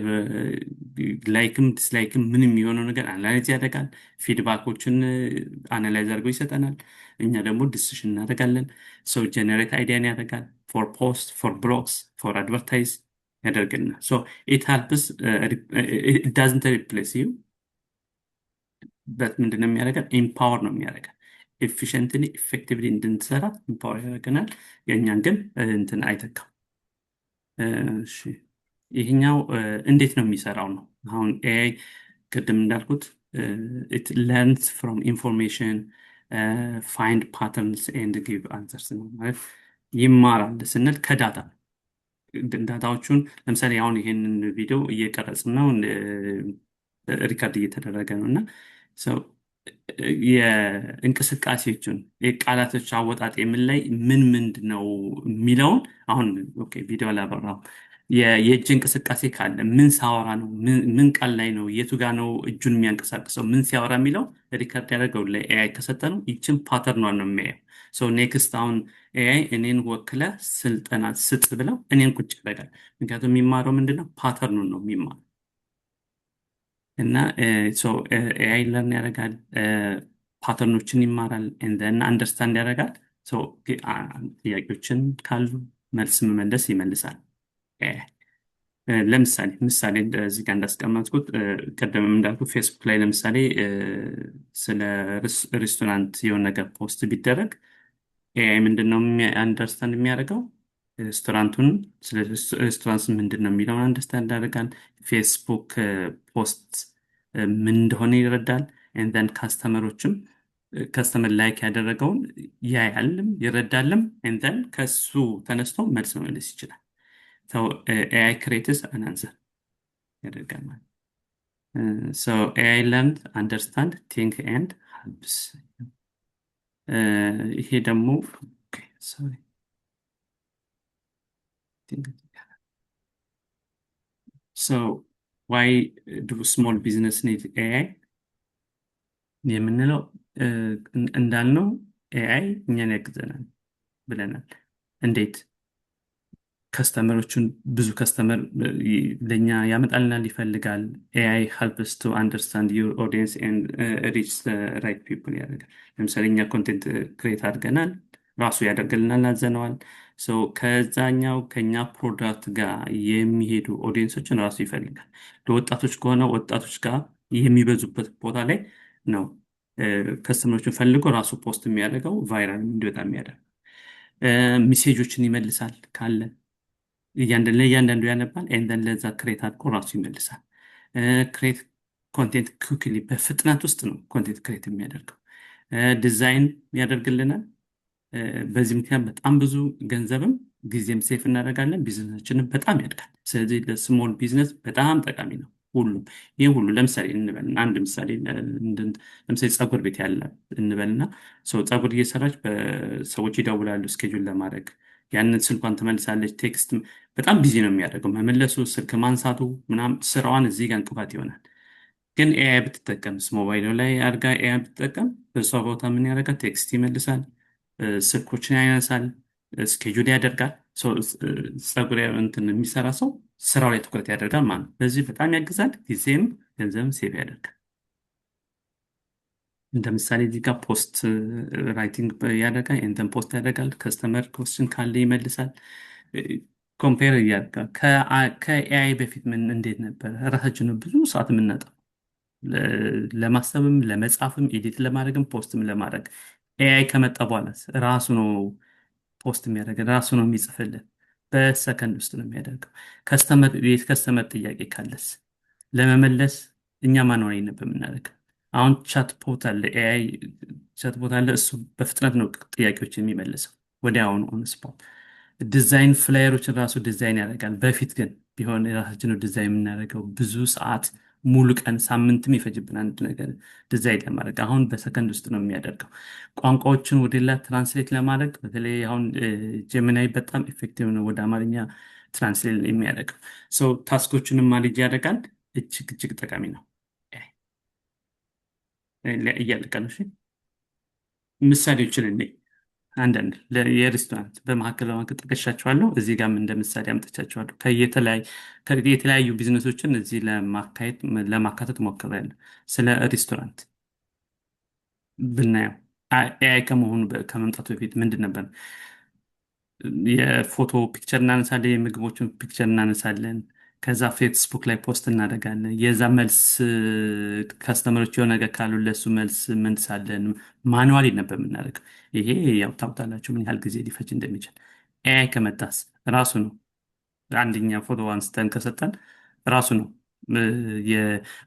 like ም dislike ም ምንም የሚሆነው ነገር analyze ያደርጋል። Feedback ኦችን analyze አድርጎ ይሰጠናል። እኛ ደግሞ decision እናደርጋለን። So generate idea ን ያደርጋል። For post፣ for blogs፣ for advertise ያደርግልናል። So it helps፣ doesn't replace you, but ምንድነው የሚያደርገን? Empower ነው የሚያደርገን። Efficiently, effectively እንድንሰራ empower ያደርገናል። የእኛን ግን እንትን አይተካም። እሺ፣ ይህኛው እንዴት ነው የሚሰራው ነው። አሁን AI ቅድም እንዳልኩት it learns from information, find patterns and give answers ነው። ማለት ይማራል ስንል ከ data ዎቹን ለምሳሌ አሁን ይሄንን ቪዲዮ እየቀረጽን ነው፣ record እየተደረገ ነው እና የእንቅስቃሴዎችን፣ የቃላቶች አወጣጥ የምን ላይ ምን ምንድን ነው የሚለውን አሁን okay ቪዲዮ ላበራው የእጅ እንቅስቃሴ ካለ ምን ሳወራ ነው፣ ምን ቃል ላይ ነው፣ የቱ ጋ ነው እጁን የሚያንቀሳቅሰው፣ ምን ሲያወራ የሚለው record ያደርገው ለ AI ከሰጠ ነው ይችን pattern ኗን ነው የሚያየው። So next አሁን AI እኔን ወክለ ስልጠና ስጥ ብለው እኔን ቁጭ ያደርጋል። ምክንያቱም የሚማረው ምንድነው? Pattern ኑን ነው የሚማረው። እና AI learn ያደርጋል፣ pattern ኦችን ይማራል፣ እና understand ያደርጋል። ጥያቄዎችን ካሉ መልስ መመለስ ይመልሳል። ለምሳሌ ምሳሌ እዚህ ጋር እንዳስቀመጥኩት፣ ቀደምም እንዳልኩት ፌስቡክ ላይ ለምሳሌ ስለ ሬስቶራንት የሆነ ነገር post ቢደረግ AI ምንድን ነው understand የሚያደርገው? ሬስቶራንቱን፣ ስለ ሬስቶራንት ምንድን ነው የሚለውን understand ያደርጋል። ፌስቡክ post ምን እንደሆነ ይረዳል። And then customer ኦችም customer like ያደረገውን ያያልም ይረዳልም። And then ከሱ ተነስቶ መልስ መመለስ ይችላል። AI creates an answer ያደርጋል ማለት። AI learn, understand, think and helps። ይሄ ደግሞ sorry. So why do small business need AI የምንለው እንዳልነው AI እኛን ያግዘናል ብለናል። እንዴት? Customer ኦቹን፣ ብዙ customer ለእኛ ያመጣልናል፣ ይፈልጋል። AI helps to understand your audience and reach right people ያደርጋል። ለምሳሌ እኛ content create አድርገናል፣ ራሱ ያደርግልናል፣ አዘነዋል። ከዛኛው ከኛ product ጋር የሚሄዱ audience ኦችን ራሱ ይፈልጋል። ለወጣቶች ከሆነ ወጣቶች ጋር የሚበዙበት ቦታ ላይ ነው customer ኦችን ፈልጎ ራሱ post የሚያደርገው፣ viral እንዲወጣ የሚያደርገው። Message ኦችን ይመልሳል ካለ ለእያንዳንዱ ያነባል፣ and then ለዛ create አድርጎ ራሱ ይመልሳል። Create content quickly፣ በፍጥነት ውስጥ ነው content create የሚያደርገው። ዲዛይን ያደርግልናል። በዚህ ምክንያት በጣም ብዙ ገንዘብም ጊዜም save እናደርጋለን፣ ቢዝነሳችንን በጣም ያድጋል። ስለዚህ ለ small business በጣም ጠቃሚ ነው። ሁሉም ይህ ሁሉ ለምሳሌ እንበልና አንድ ምሳሌ፣ ለምሳሌ ፀጉር ቤት ያለ እንበልና ሰው ፀጉር እየሰራች በሰዎች ይደውላሉ schedule ለማድረግ፣ ያንን ስልኳን ትመልሳለች። Text በጣም busy ነው የሚያደርገው መመለሱ፣ ስልክ ማንሳቱ ምናምን ስራዋን እዚህ ጋር እንቅፋት ይሆናል። ግን AI ብትጠቀምስ? ሞባይሉ ላይ አድርጋ AI ብትጠቀም በሷ ቦታ ምን ያደርጋል? Text ይመልሳል፣ ስልኮችን ያነሳል፣ schedule ያደርጋል። ፀጉር እንትን የሚሰራ ሰው ስራው ላይ ትኩረት ያደርጋል ማለት ነው። በዚህ በጣም ያግዛል፣ ጊዜም ገንዘብም save ያደርጋል። እንደ ምሳሌ እዚህ ጋር post writing ያደርጋል፣ እንትን post ያደርጋል፣ customer question ካለ ይመልሳል። Compare እያደርጋል። ከ AI በፊት ምን እንዴት ነበር? ራሳችንን ብዙ ሰዓት የምናጠፋው ለማሰብም ለመጻፍም edit ለማድረግም post ም ለማድረግ። AI ከመጣ በኋላ ራሱ ነው post የሚያደርገን፣ ራሱ ነው የሚጽፍልን። በሰከንድ ውስጥ ነው የሚያደርገው። Customer የ customer ጥያቄ ካለስ ለመመለስ እኛ manually ነበር የምናደርገው። አሁን chatbot አለ፣ AI chatbot አለ። እሱ በፍጥነት ነው ጥያቄዎች የሚመልሰው ወዲያውኑ on spot። Design flyer ኦችን ራሱ ዲዛይን ያደርጋል። በፊት ግን ቢሆን የራሳችን ነው ዲዛይን የምናደርገው፣ ብዙ ሰዓት፣ ሙሉ ቀን፣ ሳምንትም ይፈጅብን አንድ ነገር ዲዛይን ለማድረግ። አሁን በሰከንድ ውስጥ ነው የሚያደርገው። ቋንቋዎችን ወደ ሌላ translate ለማድረግ በተለይ አሁን Gemini በጣም effective ነው ወደ አማርኛ translate የሚያደርገው። So task ኦችንም manage ያደርጋል። እጅግ እጅግ ጠቃሚ ነው። እያለቀ ነው። እሺ፣ ምሳሌዎችን እኔ አንዳንድ የሬስቶራንት በመካከል በመካከል ጠቅሻቸዋለሁ። እዚህ ጋርም እንደ ምሳሌ አምጥቻቸዋለሁ። የተለያዩ ቢዝነሶችን እዚህ ለማካሄድ ለማካተት ሞክሬያለሁ። ስለ ሬስቶራንት ብናየው AI ከመሆኑ ከመምጣቱ በፊት ምንድን ነበር? የፎቶ picture እናነሳለን፣ የምግቦችን picture እናነሳለን። ከዛ ፌስቡክ ላይ post እናደርጋለን። የዛ መልስ customer ኦች የሆነ ነገር ካሉ ለሱ መልስ መልሳለን። Manually ነበር የምናደርገው። ይሄ ያው ታውቃላችሁ ምን ያህል ጊዜ ሊፈጅ እንደሚችል። AI ከመጣስ ራሱ ነው፣ አንደኛ ፎቶ አንስተን ከሰጠን ራሱ ነው የ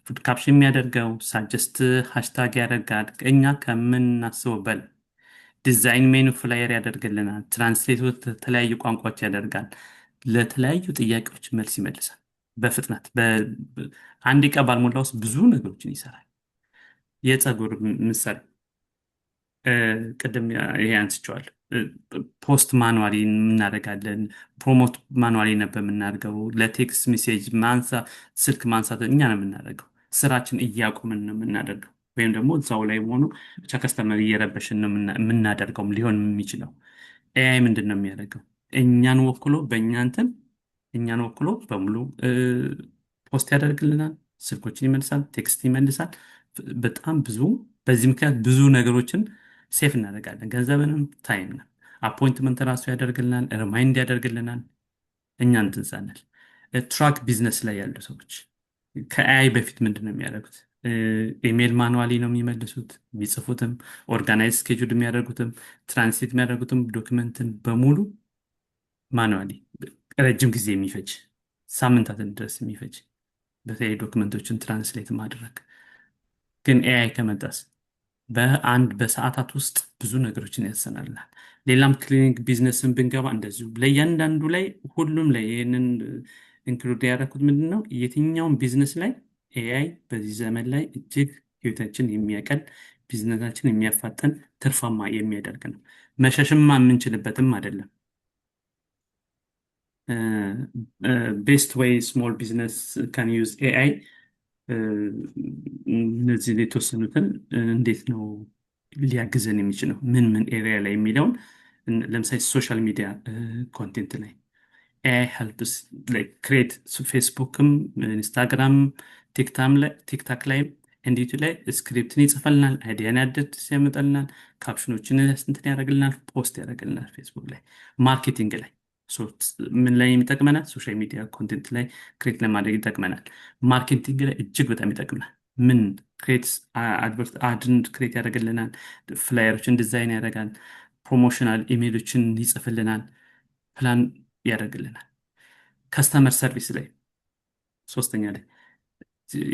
food caption የሚያደርገው፣ suggest hashtag ያደርጋል። እኛ ከምናስበው በላይ design menu flyer ያደርግልናል። Translate ተለያዩ ቋንቋዎች ያደርጋል። ለተለያዩ ጥያቄዎች መልስ ይመልሳል በፍጥነት፣ አንድ ደቂቃ ባልሞላ ውስጥ ብዙ ነገሮችን ይሰራል። የፀጉር ምሳሌ ቅድም ይሄ አንስቼዋለሁ። Post manually እናደርጋለን። Promote manually ነበር የምናደርገው። ለ text message ማንሳ ስልክ ማንሳት እኛ ነው የምናደርገው። ስራችን እያቆምን ነው የምናደርገው፣ ወይም ደግሞ እዛው ላይ ሆኖ ብቻ customer እየረበሽን ነው የምናደርገውም ሊሆን የሚችለው። AI ምንድን ነው የሚያደርገው? እኛን ወክሎ በእኛ እንትን እኛን ወክሎ በሙሉ post ያደርግልናል፣ ስልኮችን ይመልሳል፣ text ይመልሳል። በጣም ብዙ በዚህ ምክንያት ብዙ ነገሮችን save እናደርጋለን፣ ገንዘብንም time ነው። Appointment ራሱ ያደርግልናል፣ remind ያደርግልናል። እኛ እንትን ሳንል። Truck business ላይ ያሉ ሰዎች ከ AI በፊት ምንድን ነው የሚያደርጉት? Email manually ነው የሚመልሱት፣ የሚጽፉትም፣ organize schedule የሚያደርጉትም፣ translate የሚያደርጉትም document ን በሙሉ manually፣ ረጅም ጊዜ የሚፈጅ፣ ሳምንታትን ድረስ የሚፈጅ፣ በተለይ document ኦችን translate ማድረግ። ግን AI ከመጣስ በአንድ በሰዓታት ውስጥ ብዙ ነገሮችን ያሰናልናል። ሌላም cleaning business ን ብንገባ እንደዚሁ ለእያንዳንዱ ላይ ሁሉም ላይ ይህንን include ያደረኩት ምንድን ነው፣ የትኛውም ቢዝነስ ላይ AI በዚህ ዘመን ላይ እጅግ ህይወታችን የሚያቀል፣ ቢዝነሳችን የሚያፋጥን፣ ትርፋማ የሚያደርግ ነው። መሸሽማ የምንችልበትም አይደለም። Best way small business can use AI፣ እነዚህ የተወሰኑትን እንዴት ነው ሊያግዘን የሚችለው፣ ምን ምን area ላይ የሚለውን፣ ለምሳሌ social media content ላይ AI helps create ፌስቡክም ኢንስታግራም ቲክታክ ላይም and ዩቲዩብ ላይ script ን ይጽፈልናል፣ idea ን ያደርስ ያመጣልናል፣ caption ኦችን እንትን ያደርግልናል፣ post ያደርግልናል። ፌስቡክ ላይ marketing ላይ ምን ላይ ይጠቅመናል? Social media content ላይ create ለማድረግ ይጠቅመናል። Marketing ላይ እጅግ በጣም ይጠቅመናል። ምን create ad ን create ያደርግልናል፣ flyer ኦችን ዲዛይን ያደርጋል፣ promotional email ኦችን ይጽፍልናል፣ ፕላን ያደርግልናል። Customer service ላይ ሶስተኛ ላይ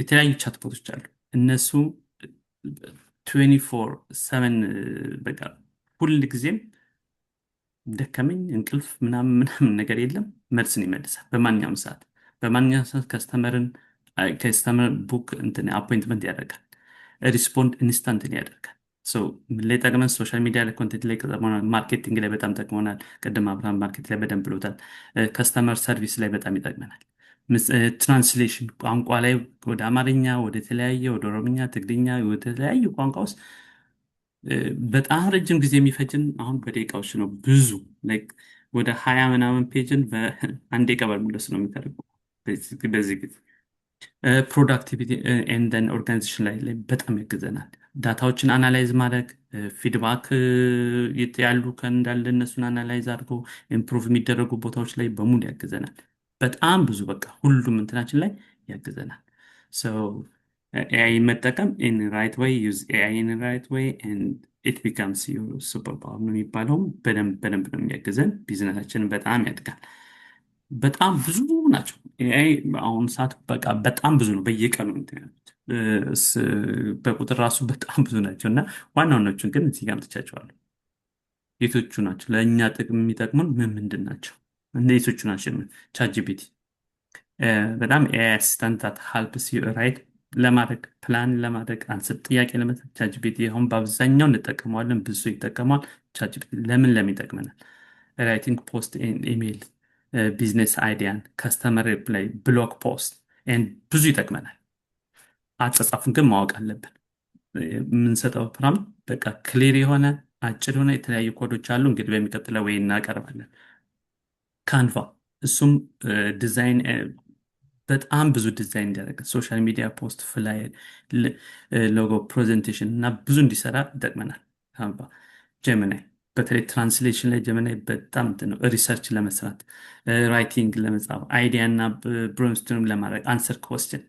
የተለያዩ chatbot ኦች አሉ። እነሱ 24/7 በቃ ሁል ጊዜም ደከመኝ እንቅልፍ ምናምን ምናምን ነገር የለም። መልስን ይመልሳል በማንኛውም ሰዓት፣ በማንኛውም ሰዓት customer book እንትን appointment ያደርጋል። Respond instant ያደርጋል። So ምን ላይ ጠቅመን? Social media ላይ content ላይ ጠቅመናል። Marketing ላይ በጣም ጠቅሞናል። ቅድም አብርሃም market ላይ በደንብ ብሎታል። Customer service ላይ በጣም ይጠቅመናል። Translation ቋንቋ ላይ ወደ አማርኛ፣ ወደ ተለያየ፣ ወደ ኦሮምኛ፣ ትግርኛ፣ ወደ ተለያዩ ቋንቋ ውስጥ በጣም ረጅም ጊዜ የሚፈጅን አሁን በደቂቃዎች ነው። ብዙ like ወደ 20 ምናምን page ን በአንድ ደቂቃ ባልሞላ ነው የሚተረጉመው በዚህ ጊዜ። Productivity and organization ላይ በጣም ያግዘናል። Data ዎችን analyze ማድረግ፣ feedback ያሉ እንዳለ እነሱን analyze አድርጎ improve የሚደረጉ ቦታዎች ላይ በሙሉ ያግዘናል። በጣም ብዙ በቃ ሁሉም እንትናችን ላይ ያግዘናል። AI መጠቀም in right way፣ use AI in right way and it becomes your super power ነው የሚባለውም በደንብ በደንብ ነው የሚያግዘን። ቢዝነሳችንን በጣም ያድጋል። በጣም ብዙ ናቸው። AI አሁን ሰዓት በቃ በጣም ብዙ ነው። በየቀኑ እንትን ያሉት በቁጥር ራሱ በጣም ብዙ ናቸው እና ዋና ዋናዎቹን ግን እዚህ ጋር አምጥቻቸዋለሁ። የቶቹ ናቸው ለእኛ ጥቅም የሚጠቅሙን? ምን ምንድን ናቸው? እንደ የቶቹ ናቸው? ChatGPT በጣም AI assistant that helps you write ለማድረግ፣ ፕላን ለማድረግ፣ answer ጥያቄ ለመስጠት ChatGPT አሁን በአብዛኛው እንጠቀመዋለን። ብዙ ሰው ይጠቀመዋል። ChatGPT ለምን ለምን ይጠቅመናል? Writing post፣ email፣ business idea ን፣ customer reply፣ blog post ብዙ ይጠቅመናል። አጻጻፉን ግን ማወቅ አለብን። የምንሰጠው prompt በቃ clear የሆነ፣ አጭር የሆነ፣ የተለያዩ ኮዶች አሉ። እንግዲህ በሚቀጥለው ወይ እናቀርባለን። Canva እሱም ዲዛይን በጣም ብዙ ዲዛይን እንዲያደርግ፣ social media post፣ flyer፣ logo፣ presentation እና ብዙ እንዲሰራ ይጠቅመናል። Canva፣ Gemini በተለይ translation ላይ Gemini በጣም እንትን ነው። Research ለመስራት፣ writing ለመጻፍ፣ idea እና brainstorm ለማድረግ፣ answer question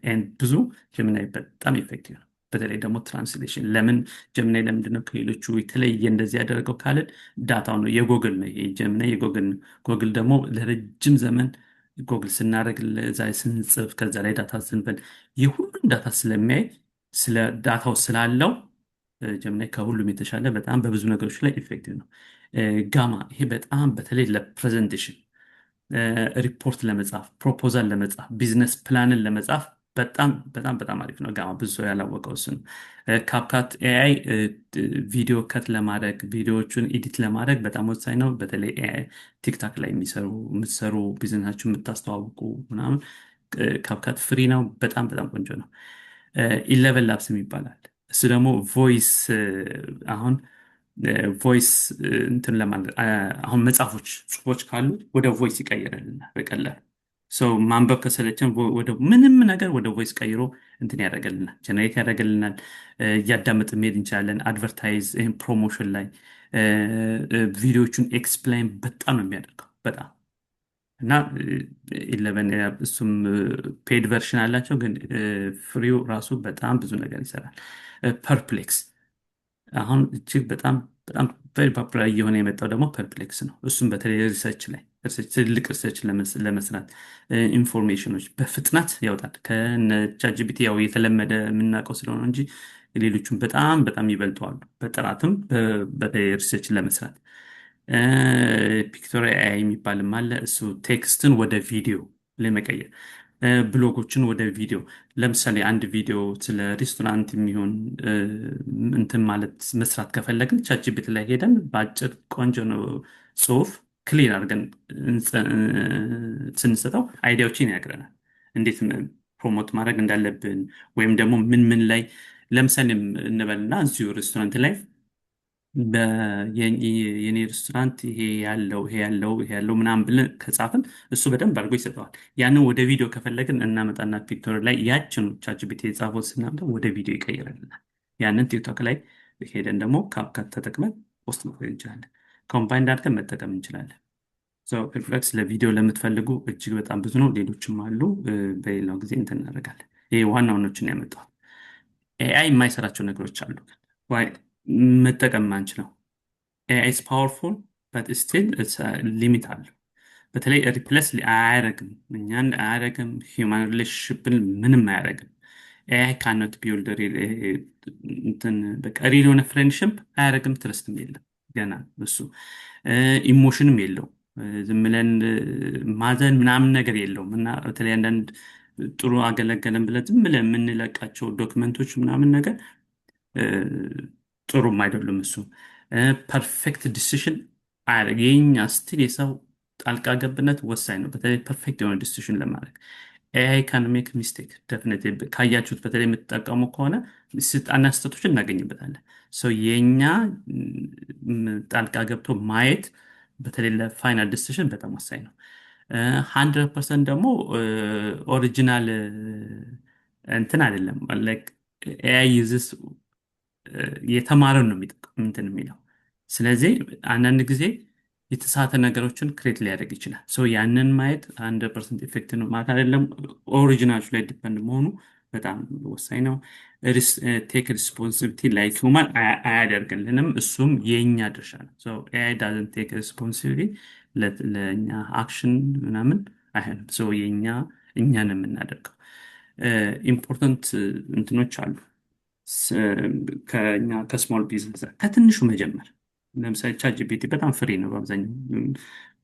ብዙ Gemini በጣም effective ነው። በተለይ ደግሞ translation። ለምን Gemini ለምንድን ነው ከሌሎቹ የተለየ እንደዚህ ያደረገው ካልን data ው ነው። የጎግል ነው ይሄ Gemini፣ የጎግል ነው። ጎግል ደግሞ ለረጅም ዘመን ጎግል ስናደርግ፣ እዛ ላይ ስንጽፍ፣ ከዛ ላይ data ስንፈል የሁሉም data ስለሚያይ፣ ስለ data ው ስላለው Gemini ከሁሉም የተሻለ በጣም በብዙ ነገሮች ላይ effective ነው። Gamma ይሄ በጣም በተለይ ለ presentation፣ ሪፖርት ለመጻፍ፣ proposal ለመጻፍ፣ business plan ን ለመጻፍ በጣም በጣም በጣም አሪፍ ነው። Gamma ብዙ ሰው ያላወቀው እሱ ነው። CapCut AI ቪዲዮ cut ለማድረግ፣ ቪዲዮዎቹን edit ለማድረግ በጣም ወሳኝ ነው። በተለይ TikTok ላይ የምትሰሩ፣ ቢዝነሳችሁ የምታስተዋውቁ ምናምን CapCut free ነው። በጣም በጣም ቆንጆ ነው። ElevenLabs ይባላል። እሱ ደግሞ voice፣ አሁን voice እንትን ለማለት አሁን መጽሐፎች፣ ጽሁፎች ካሉ ወደ voice ይቀይርልናል በቀላሉ። ሰው ማንበብ ከሰለቸን ወደ ምንም ነገር ወደ voice ቀይሮ እንትን ያደርግልናል፣ generate ያደርግልናል። እያዳመጥን መሄድ እንችላለን። Advertise promotion ላይ ቪዲዮቹን explain በጣም ነው የሚያደርገው በጣም። እና Eleven እሱም paid version አላቸው፣ ግን free ው ራሱ በጣም ብዙ ነገር ይሰራል። Perplex አሁን እጅግ በጣም በጣም very popular እየሆነ የመጣው ደግሞ Perplex ነው። እሱም በተለይ research ላይ፣ ትልቅ research ለመስራት information ኖች በፍጥነት ያወጣል። ከነ ChatGPT ያው የተለመደ የምናውቀው ስለሆነ እንጂ ሌሎቹም በጣም በጣም ይበልጠዋሉ በጥራትም በተለይ research ለመስራት። Pictory AI የሚባልም አለ። እሱ text ን ወደ ቪዲዮ ለመቀየር፣ ብሎጎችን ወደ ቪዲዮ፣ ለምሳሌ አንድ ቪዲዮ ስለ ሬስቶራንት የሚሆን እንትን ማለት መስራት ከፈለግን ChatGPT ላይ ሄደን በአጭር ቆንጆ ነው ጽሁፍ clear አድርገን ስንሰጠው idea ዎችን ይነግረናል። እንዴት promote ማድረግ እንዳለብን ወይም ደግሞ ምን ምን ላይ፣ ለምሳሌ እንበልና እዚሁ ሬስቶራንት ላይ የኔ ሬስቶራንት ይሄ ያለው፣ ይሄ ያለው፣ ይሄ ያለው ምናምን ብለን ከጻፍን እሱ በደንብ አድርጎ ይሰጠዋል። ያንን ወደ ቪዲዮ ከፈለግን እናመጣና Pictory ላይ ያችኑ ChatGPT የጻፈው ስናመጣ ወደ ቪዲዮ ይቀይርልናል። ያንን TikTok ላይ ሄደን ደግሞ CapCut ተጠቅመን post ማድረግ እንችላለን። Combine አድርገን መጠቀም እንችላለን። Perplex ለቪዲዮ ለምትፈልጉ እጅግ በጣም ብዙ ነው። ሌሎችም አሉ። በሌላው ጊዜ እንትን እናደርጋለን። ይሄ ዋና ዋናዎችን ያመጣዋል። AI የማይሰራቸው ነገሮች አሉ መጠቀም ማንችለው። AI is powerful but still limit አለው። በተለይ replace አያረግም፣ እኛን አያረግም፣ human relationship ን ምንም አያረግም። ኤአይ ካኖት ቢልድ እንትን በቃ real የሆነ friendship አያረግም፣ trust ም የለም። ገና እሱ emotion ም የለውም። ዝም ብለን ማዘን ምናምን ነገር የለውም። እና በተለይ አንዳንድ ጥሩ አገለገለን ብለን ዝም ብለን የምንለቃቸው document ኦች ምናምን ነገር ጥሩም አይደሉም። እሱ perfect decision አያደርግ። የኛ still የሰው ጣልቃ ገብነት ወሳኝ ነው፣ በተለይ perfect የሆነ decision ለማድረግ። AI can make mistake definitely። ካያችሁት በተለይ የምትጠቀሙ ከሆነ አንዳንድ ስህተቶችን እናገኝበታለን። So የኛ ጣልቃ ገብቶ ማየት በተለይ ለ final decision በጣም ወሳኝ ነው። 100% ደግሞ original እንትን አይደለም። AI uses የተማረን ነው የሚጠቅም እንትን የሚለው። ስለዚህ አንዳንድ ጊዜ የተሳተ ነገሮችን create ሊያደርግ ይችላል። So ያንን ማየት 100% effective ነው ማለት አይደለም። Original ኦቹ ላይ depend መሆኑ በጣም ወሳኝ ነው። Take responsibility like human አያደርግልንም። እሱም የእኛ ድርሻ ነው። AI doesn't take responsibility ለእኛ action ምናምን አይሆንም። So የእኛ እኛን የምናደርገው important እንትኖች አሉ። ከኛ ከ small business ከትንሹ መጀመር፣ ለምሳሌ ChatGPT በጣም free ነው። በአብዛኛው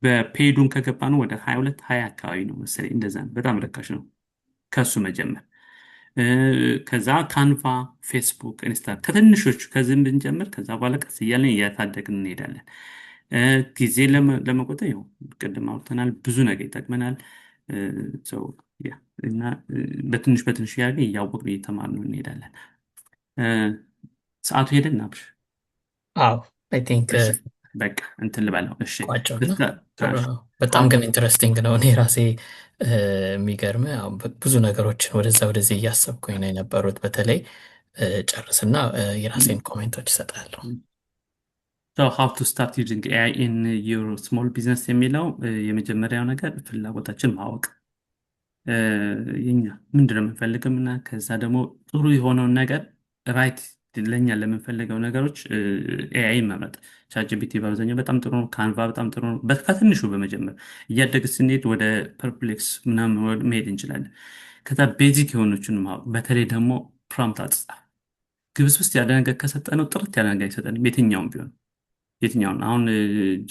በ paid ኡን ከገባ ነው ወደ 22 20 አካባቢ ነው መሰለኝ፣ እንደዛ ነው። በጣም ርካሽ ነው። ከሱ መጀመር፣ ከዛ Canva፣ Facebook፣ Insta ከትንሾቹ ከዚህም ብንጀምር ከዛ በኋላ ቀስ እያለን እያሳደግን እንሄዳለን። ጊዜ ለመቆጠብ ያው ቅድም አውርተናል፣ ብዙ ነገር ይጠቅመናል። So yeah እና በትንሽ በትንሽ እያደረግን እያወቅን እየተማርን እንሄዳለን። ሰዓቱ ሄደን አብሽ። አዎ፣ I think እሺ በቃ እንትን ልበለው። እሺ። ቋጨውና ጥሩ ነው። በጣም ግን interesting ነው። እኔ ራሴ የሚገርም አሁን ብዙ ነገሮችን ወደዛ ወደዚህ እያሰብኩኝ ነው የነበሩት። በተለይ ጨርስና የራሴን comment ኦች እሰጣለሁ። So how to start using AI in your small business የሚለው የመጀመሪያው ነገር ፍላጎታችን ማወቅ፣ የኛ ምንድን ነው የምንፈልገው እና ከዛ ደግሞ ጥሩ የሆነውን ነገር right ለእኛ ለምንፈልገው ነገሮች AI መምረጥ። ChatGPT በአብዛኛው በጣም ጥሩ ነው። Canva በጣም ጥሩ ነው። ከትንሹ በመጀመር እያደገ ስንሄድ ወደ Perplexity ምናምን መሄድ እንችላለን። ከዛ basic የሆኑችን ማወቅ፣ በተለይ ደግሞ prompt አጻጻፍ። ግብስብስ ያለ ነገር ከሰጠነው ጥርት ያለ ነገር አይሰጠንም የትኛውም ቢሆን የትኛውን። አሁን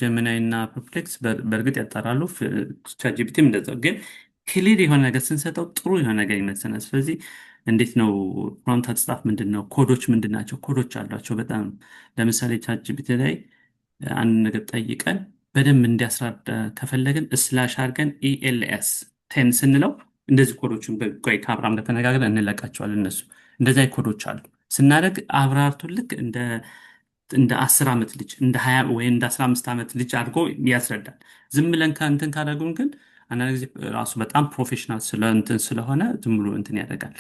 Gemini እና Perplexity በእርግጥ ያጣራሉ፣ ChatGPT ም እንደዛው፣ ግን clear የሆነ ነገር ስንሰጠው ጥሩ የሆነ ነገር ይመልሰናል። ስለዚህ እንዴት ነው prompt አጻጻፍ ምንድን ነው? ኮዶች ምንድን ናቸው? ኮዶች አሏቸው በጣም። ለምሳሌ ChatGPT ላይ አንድ ነገር ጠይቀን በደንብ እንዲያስረዳ ከፈለግን slash አድርገን ELS 10 ስንለው እንደዚህ ኮዶችን ቆይ ከአብርሃም ጋር ተነጋግረን እንለቃቸዋለን። እነሱ እንደዚህ አይነት ኮዶች አሉ። ስናደርግ አብራርቶ ልክ እንደ 10 ዓመት ልጅ፣ እንደ 20 ወይ እንደ 15 ዓመት ልጅ አድርጎ ያስረዳል። ዝም ብለን ከእንትን ካደረጉን ግን አንዳንድ ጊዜ ራሱ በጣም professional ስለ እንትን ስለሆነ ዝም ብሎ እንትን ያደርጋል።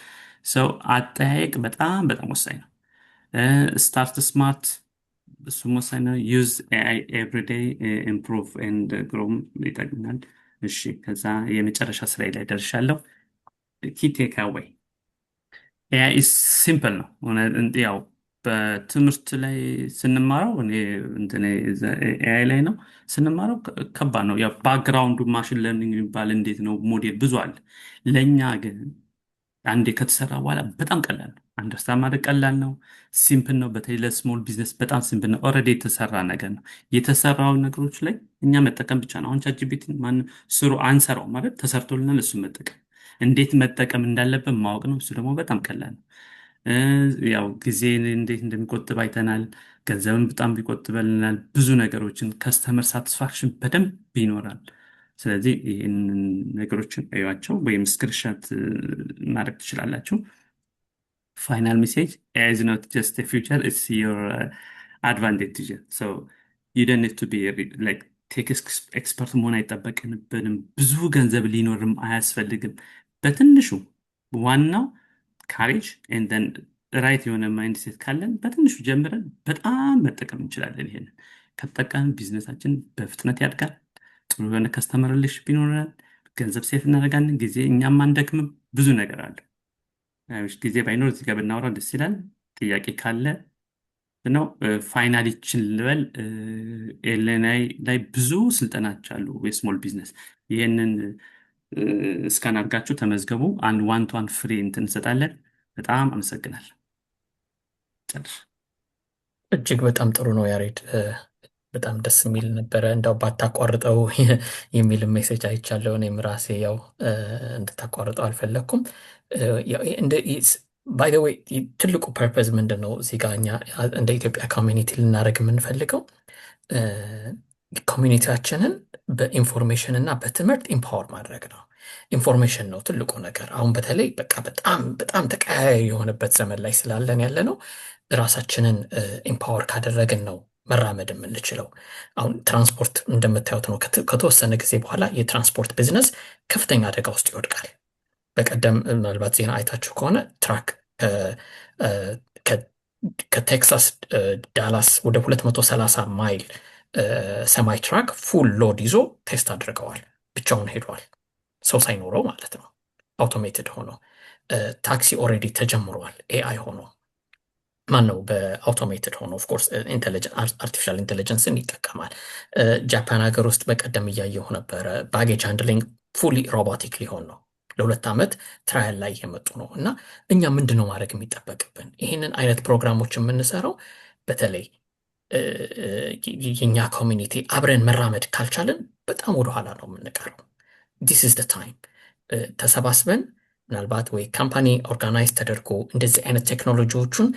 So አጠያየቅ በጣም በጣም ወሳኝ ነው። Start smart፣ እሱም ወሳኝ ነው። Use AI everyday, improve and grow ም ይጠቅመናል። እሺ፣ ከዛ የመጨረሻ ስራዬ ላይ ደርሻለሁ። Key takeaway፣ AI simple ነው። ያው በትምህርት ላይ ስንማረው፣ እኔ እንትን AI ላይ ነው ስንማረው ከባድ ነው። ያው background ኡ machine learning የሚባል እንዴት ነው ሞዴል ብዙ አለ። ለእኛ ግን አንዴ ከተሰራ በኋላ በጣም ቀላል ነው። Understand ማድረግ ቀላል ነው፣ simple ነው። በተለይ ለ small business በጣም simple ነው። Already የተሰራ ነገር ነው። የተሰራውን ነገሮች ላይ እኛ መጠቀም ብቻ ነው። አሁን ChatGPT ማን ስሩ አንሰራው ማለት ተሰርቶልናል። እሱን መጠቀም እንዴት መጠቀም እንዳለብን ማወቅ ነው። እሱ ደግሞ በጣም ቀላል ነው። ያው ጊዜን እንዴት እንደሚቆጥብ አይተናል። ገንዘብን በጣም ይቆጥበልናል። ብዙ ነገሮችን customer satisfaction በደንብ ይኖራል። ስለዚህ ይህንን ነገሮችን እዩዋቸው ወይም screenshot ማድረግ ትችላላችሁ። Final message፣ AI is not just future, it's your advantage. So you don't need to be like tech expert መሆን አይጠበቅብንም። ብዙ ገንዘብ ሊኖርም አያስፈልግም። በትንሹ ዋናው courage and then right የሆነ mindset ካለን በትንሹ ጀምረን በጣም መጠቀም እንችላለን። ይሄንን ከተጠቀምን ቢዝነሳችን በፍጥነት ያድጋል። ጥሩ የሆነ customer relation ይኖረናል። ገንዘብ save እናደርጋለን። ጊዜ እኛም አንደክምም። ብዙ ነገር አለ። አይሽ ጊዜ ባይኖር እዚህ ጋር ብናወራ ደስ ይላል። ጥያቄ ካለ ነው። Finally ችን ልበል፣ ኤልኤንአይ ላይ ብዙ ስልጠናዎች አሉ የ small business። ይህንን scan አድርጋችሁ ተመዝገቡ። አንድ one to one free እንትን እንሰጣለን። በጣም አመሰግናለሁ። ጨርሽ። እጅግ በጣም ጥሩ ነው ያሬድ። በጣም ደስ የሚል ነበረ። እንዳው ባታቋርጠው የሚል message አይቻለሁ። እኔም ራሴ ያው እንድታቋርጠው አልፈለግኩም። By the way ትልቁ purpose ምንድን ነው? እዚህ ጋር እኛ እንደ ኢትዮጵያ community ልናደርግ የምንፈልገው community ያችንን በ information እና በትምህርት empower ማድረግ ነው። Information ነው ትልቁ ነገር። አሁን በተለይ በቃ በጣም በጣም ተቀያያሪ የሆነበት ዘመን ላይ ስላለን ያለ ነው፣ ራሳችንን empower ካደረግን ነው መራመድ የምንችለው። አሁን ትራንስፖርት እንደምታዩት ነው። ከተወሰነ ጊዜ በኋላ የትራንስፖርት ቢዝነስ ከፍተኛ አደጋ ውስጥ ይወድቃል። በቀደም ምናልባት ዜና አይታችሁ ከሆነ truck ከቴክሳስ ዳላስ ወደ 230 ማይል semi truck full load ይዞ test አድርገዋል። ብቻውን ሄዷል፣ ሰው ሳይኖረው ማለት ነው። Automated ሆኖ ታክሲ already ተጀምሯል። AI ሆኖ ማን ነው በ automated ሆኖ፣ of course artificial intelligence ን ይጠቀማል። ጃፓን ሀገር ውስጥ በቀደም እያየሁ ነበረ፣ baggage handling fully robotic ሊሆን ነው። ለ2 ዓመት trial ላይ የመጡ ነው። እና እኛ ምንድን ነው ማድረግ የሚጠበቅብን? ይህንን አይነት ፕሮግራሞች የምንሰራው በተለይ የኛ community አብረን መራመድ ካልቻልን በጣም ወደኋላ ነው የምንቀረው። This is the time ተሰባስበን ምናልባት ወይ company organize ተደርጎ እንደዚህ አይነት ቴክኖሎጂዎቹን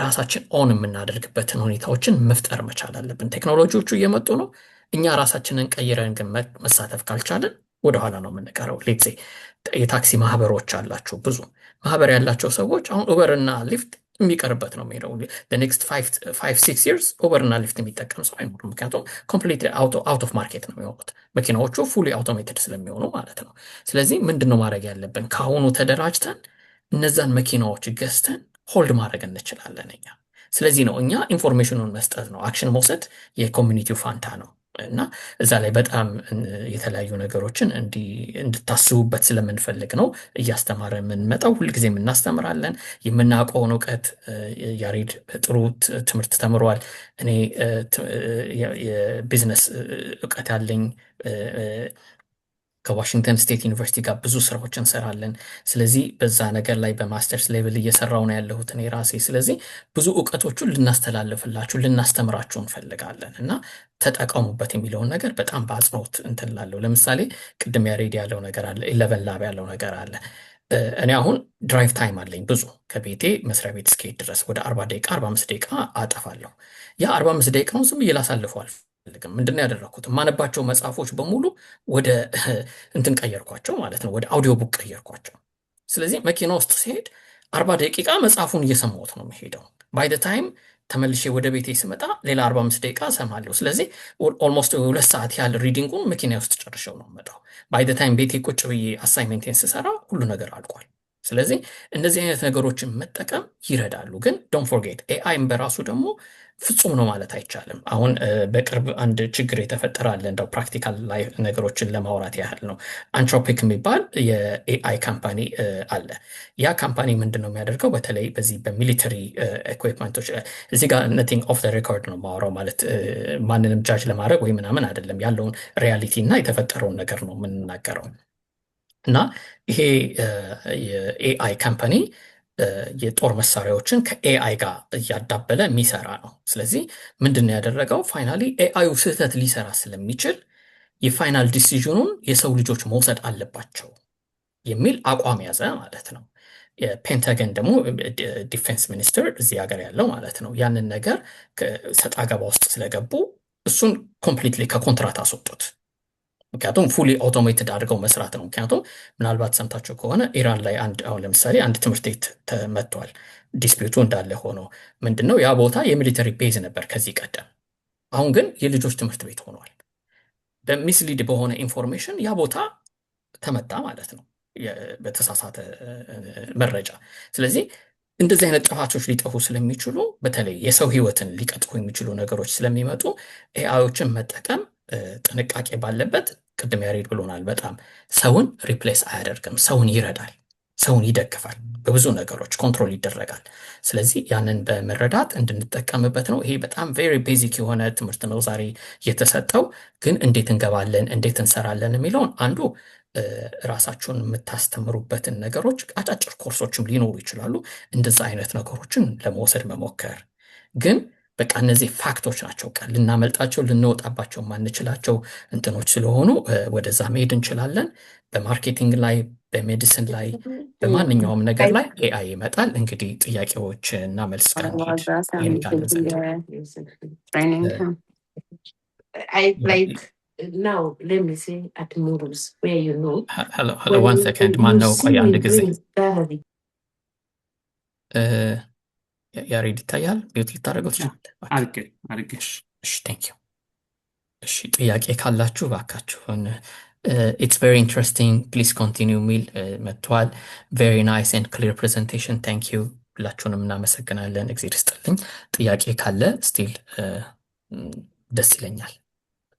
ራሳችን own የምናደርግበትን ሁኔታዎችን መፍጠር መቻል አለብን። ቴክኖሎጂዎቹ እየመጡ ነው። እኛ ራሳችንን ቀይረን ግን መሳተፍ ካልቻልን ወደኋላ ነው የምንቀረው። Let's say የታክሲ ማህበሮች አላቸው። ብዙ ማህበር ያላቸው ሰዎች አሁን Uber እና Lyft የሚቀርበት ነው የሚሄደው። Next 5-6 years Uber እና Lyft የሚጠቀም ሰው አይኖርም። ምክንያቱም completely out of market ነው የሚሆኑት፣ መኪናዎቹ fully automated ስለሚሆኑ ማለት ነው። ስለዚህ ምንድን ነው ማድረግ ያለብን? ከአሁኑ ተደራጅተን እነዛን መኪናዎች ገዝተን hold ማድረግ እንችላለን እኛ። ስለዚህ ነው እኛ information ኑን መስጠት ነው፣ action መውሰድ የ community ው ፋንታ ነው። እና እዛ ላይ በጣም የተለያዩ ነገሮችን እንድታስቡበት ስለምንፈልግ ነው እያስተማረ የምንመጣው። ሁልጊዜም እናስተምራለን። የምናውቀውን እውቀት፣ ያሬድ ጥሩ ትምህርት ተምሯል። እኔ የቢዝነስ እውቀት ያለኝ፣ ከ Washington State University ጋር ብዙ ስራዎች እንሰራለን። ስለዚህ በዛ ነገር ላይ በ masters level እየሰራው ነው ያለሁት እኔ ራሴ። ስለዚህ ብዙ እውቀቶቹን ልናስተላልፍላችሁ፣ ልናስተምራችሁ እንፈልጋለን እና ተጠቀሙበት የሚለውን ነገር በጣም በአጽንኦት እንትን እላለሁ። ለምሳሌ ቅድም ያሬድ ያለው ነገር አለ፣ ElevenLabs ያለው ነገር አለ። እኔ አሁን drive time አለኝ ብዙ፣ ከቤቴ መስሪያ ቤት እስክሄድ ድረስ ወደ 40 ደቂቃ፣ 45 ደቂቃ አጠፋለሁ። ያ 45 ደቂቃውን ዝም ብዬ ላሳልፈው አልፈልግም። ምንድን ነው ያደረግኩት? የማነባቸው መጽሐፎች በሙሉ ወደ እንትን ቀየርኳቸው ማለት ነው፣ ወደ audio book ቀየርኳቸው። ስለዚህ መኪና ውስጥ ስሄድ 40 ደቂቃ መጽሐፉን እየሰማሁት ነው የምሄደው። By the time ተመልሼ ወደ ቤቴ ስመጣ ሌላ 45 ደቂቃ እሰማለሁ። ስለዚህ almost 2 ሰዓት ያህል reading ኡን መኪና ውስጥ ጨርሼው ነው የምመጣው። By the time ቤቴ ቁጭ ብዬ assignment ኤን ስሰራ ሁሉ ነገር አልቋል። ስለዚህ እንደዚህ አይነት ነገሮችን መጠቀም ይረዳሉ። ግን don't forget AI ም በራሱ ደግሞ ፍጹም ነው ማለት አይቻልም። አሁን በቅርብ አንድ ችግር የተፈጠረ አለ። እንደው practical ላይ ነገሮችን ለማውራት ያህል ነው። Anthropic የሚባል የ AI company አለ። ያ company ምንድን ነው የሚያደርገው? በተለይ በዚህ በ military equipment ኦች፣ እዚህ ጋር nothing off the record ነው የማወራው፣ ማለት ማንንም judge ለማድረግ ወይ ምናምን አይደለም። ያለውን reality እና የተፈጠረውን ነገር ነው የምንናገረው። እና ይሄ የ AI company የጦር መሳሪያዎችን ከ AI ጋር እያዳበለ የሚሰራ ነው። ስለዚህ ምንድን ነው ያደረገው? Finally AI ዩ ስህተት ሊሰራ ስለሚችል የ final decision ኑን የሰው ልጆች መውሰድ አለባቸው የሚል አቋም ያዘ ማለት ነው። የፔንታገን ደግሞ defense minister እዚህ ሀገር ያለው ማለት ነው፣ ያንን ነገር ሰጣ ገባ ውስጥ ስለገቡ እሱን completely ከኮንትራት አስወጡት። ምክንያቱም fully automated አድርገው መስራት ነው። ምክንያቱም ምናልባት ሰምታችሁ ከሆነ ኢራን ላይ አንድ አሁን ለምሳሌ አንድ ትምህርት ቤት ተመቷል። Dispute ኡ እንዳለ ሆኖ ምንድነው፣ ያ ቦታ የ military base ነበር ከዚህ ቀደም። አሁን ግን የልጆች ትምህርት ቤት ሆኗል። በ mislead በሆነ information ያ ቦታ ተመታ ማለት ነው፣ በተሳሳተ መረጃ። ስለዚህ እንደዚህ አይነት ጥፋቶች ሊጠፉ ስለሚችሉ፣ በተለይ የሰው ሕይወትን ሊቀጥፉ የሚችሉ ነገሮች ስለሚመጡ AI ዮችን መጠቀም ጥንቃቄ ባለበት፣ ቅድም ያሬድ ብሎናል። በጣም ሰውን replace አያደርግም፣ ሰውን ይረዳል፣ ሰውን ይደግፋል፣ በብዙ ነገሮች control ይደረጋል። ስለዚህ ያንን በመረዳት እንድንጠቀምበት ነው። ይሄ በጣም very basic የሆነ ትምህርት ነው ዛሬ የተሰጠው። ግን እንዴት እንገባለን፣ እንዴት እንሰራለን የሚለውን አንዱ ራሳችሁን የምታስተምሩበትን ነገሮች፣ አጫጭር ኮርሶችም ሊኖሩ ይችላሉ። እንደዛ አይነት ነገሮችን ለመውሰድ መሞከር፣ ግን በተለይ በቃ እነዚህ fact ኦች ናቸው። በቃ ልናመልጣቸው ልንወጣባቸው ማንችላቸው እንትኖች ስለሆኑ ወደዛ መሄድ እንችላለን። በ marketing ላይ፣ በ medicine ላይ፣ በማንኛውም ነገር ላይ AI ይመጣል። እንግዲህ ጥያቄዎች እና መልስ ጋር እንሂድ። ይህን ካልን ዘንድ Training. I like now, let me say at Murus, where you know, Hello, hello, when one you, second. you ማን ነው? see ቆይ me አንድ ጊዜ doing thoroughly. ያሬድ ይታያል። Mute ልታደርገው ትችላለህ። እባክህ። አርጌ አርጌ። እሺ፣ thank you። እሺ፣ ጥያቄ ካላችሁ እባካችሁን። It's very interesting, please continue የሚል መጥቷል። Very nice and clear presentation, thank you። ሁላችሁንም እናመሰግናለን። እግዜር ይስጥልኝ። ጥያቄ ካለ still ደስ ይለኛል።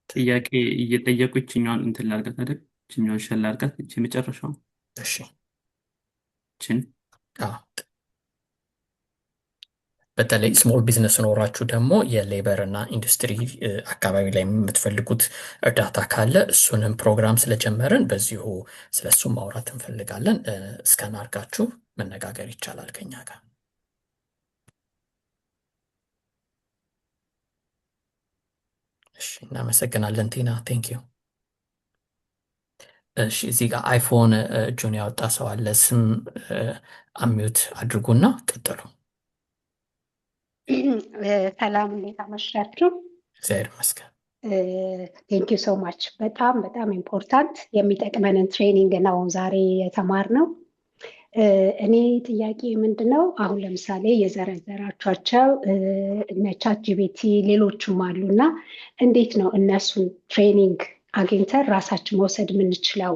ጥያቄ እየጠየቁ ይችኛዋን እንትን ላርጋት አይደል? ይችኛዋን share ላርጋት። ይቺ የመጨረሻው እሺ። ይችን። አዎ። በተለይ small business ኖራችሁ ደግሞ የ labor እና ኢንዱስትሪ አካባቢ ላይ የምትፈልጉት እርዳታ ካለ እሱንም ፕሮግራም ስለጀመርን በዚሁ ስለሱም ማውራት እንፈልጋለን። Scan አድርጋችሁ መነጋገር ይቻላል ከኛ ጋር። እሺ፣ እናመሰግናለን ቲና፣ thank you። እሺ፣ እዚህ ጋር iPhone እጁን ያወጣ ሰው አለ። ስም unmute አድርጉና ቀጥሉ። ሰላም፣ እንዴት አመሻችሁ? እግዚአብሔር ይመስገን። Thank you so much። በጣም በጣም important የሚጠቅመንን training ነው ዛሬ የተማርነው። እኔ ጥያቄ ምንድን ነው፣ አሁን ለምሳሌ የዘረዘራችኋቸው እነ ChatGPT ሌሎችም አሉ እና እንዴት ነው እነሱን training አግኝተን ራሳችን መውሰድ የምንችለው?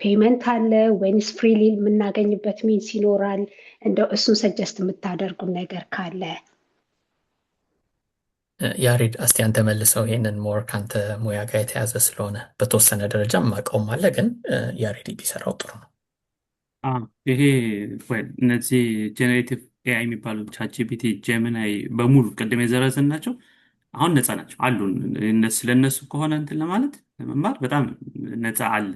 Payment አለ ወይንስ freely የምናገኝበት means ይኖራል? እንደው እሱን suggest የምታደርጉን ነገር ካለ። ያሬድ፣ እስቲ አንተ መልሰው ይሄንን፣ more ከአንተ ሙያ ጋር የተያዘ ስለሆነ በተወሰነ ደረጃ ማቀውም አለ፣ ግን ያሬድ ቢሰራው ጥሩ ነው። ይሄ well እነዚህ generative AI የሚባሉ ChatGPT፣ Gemini በሙሉ ቅድም የዘረዘርናቸው አሁን ነፃ ናቸው አሉ። ስለነሱ ከሆነ እንትን ለማለት ለመማር በጣም ነፃ አለ።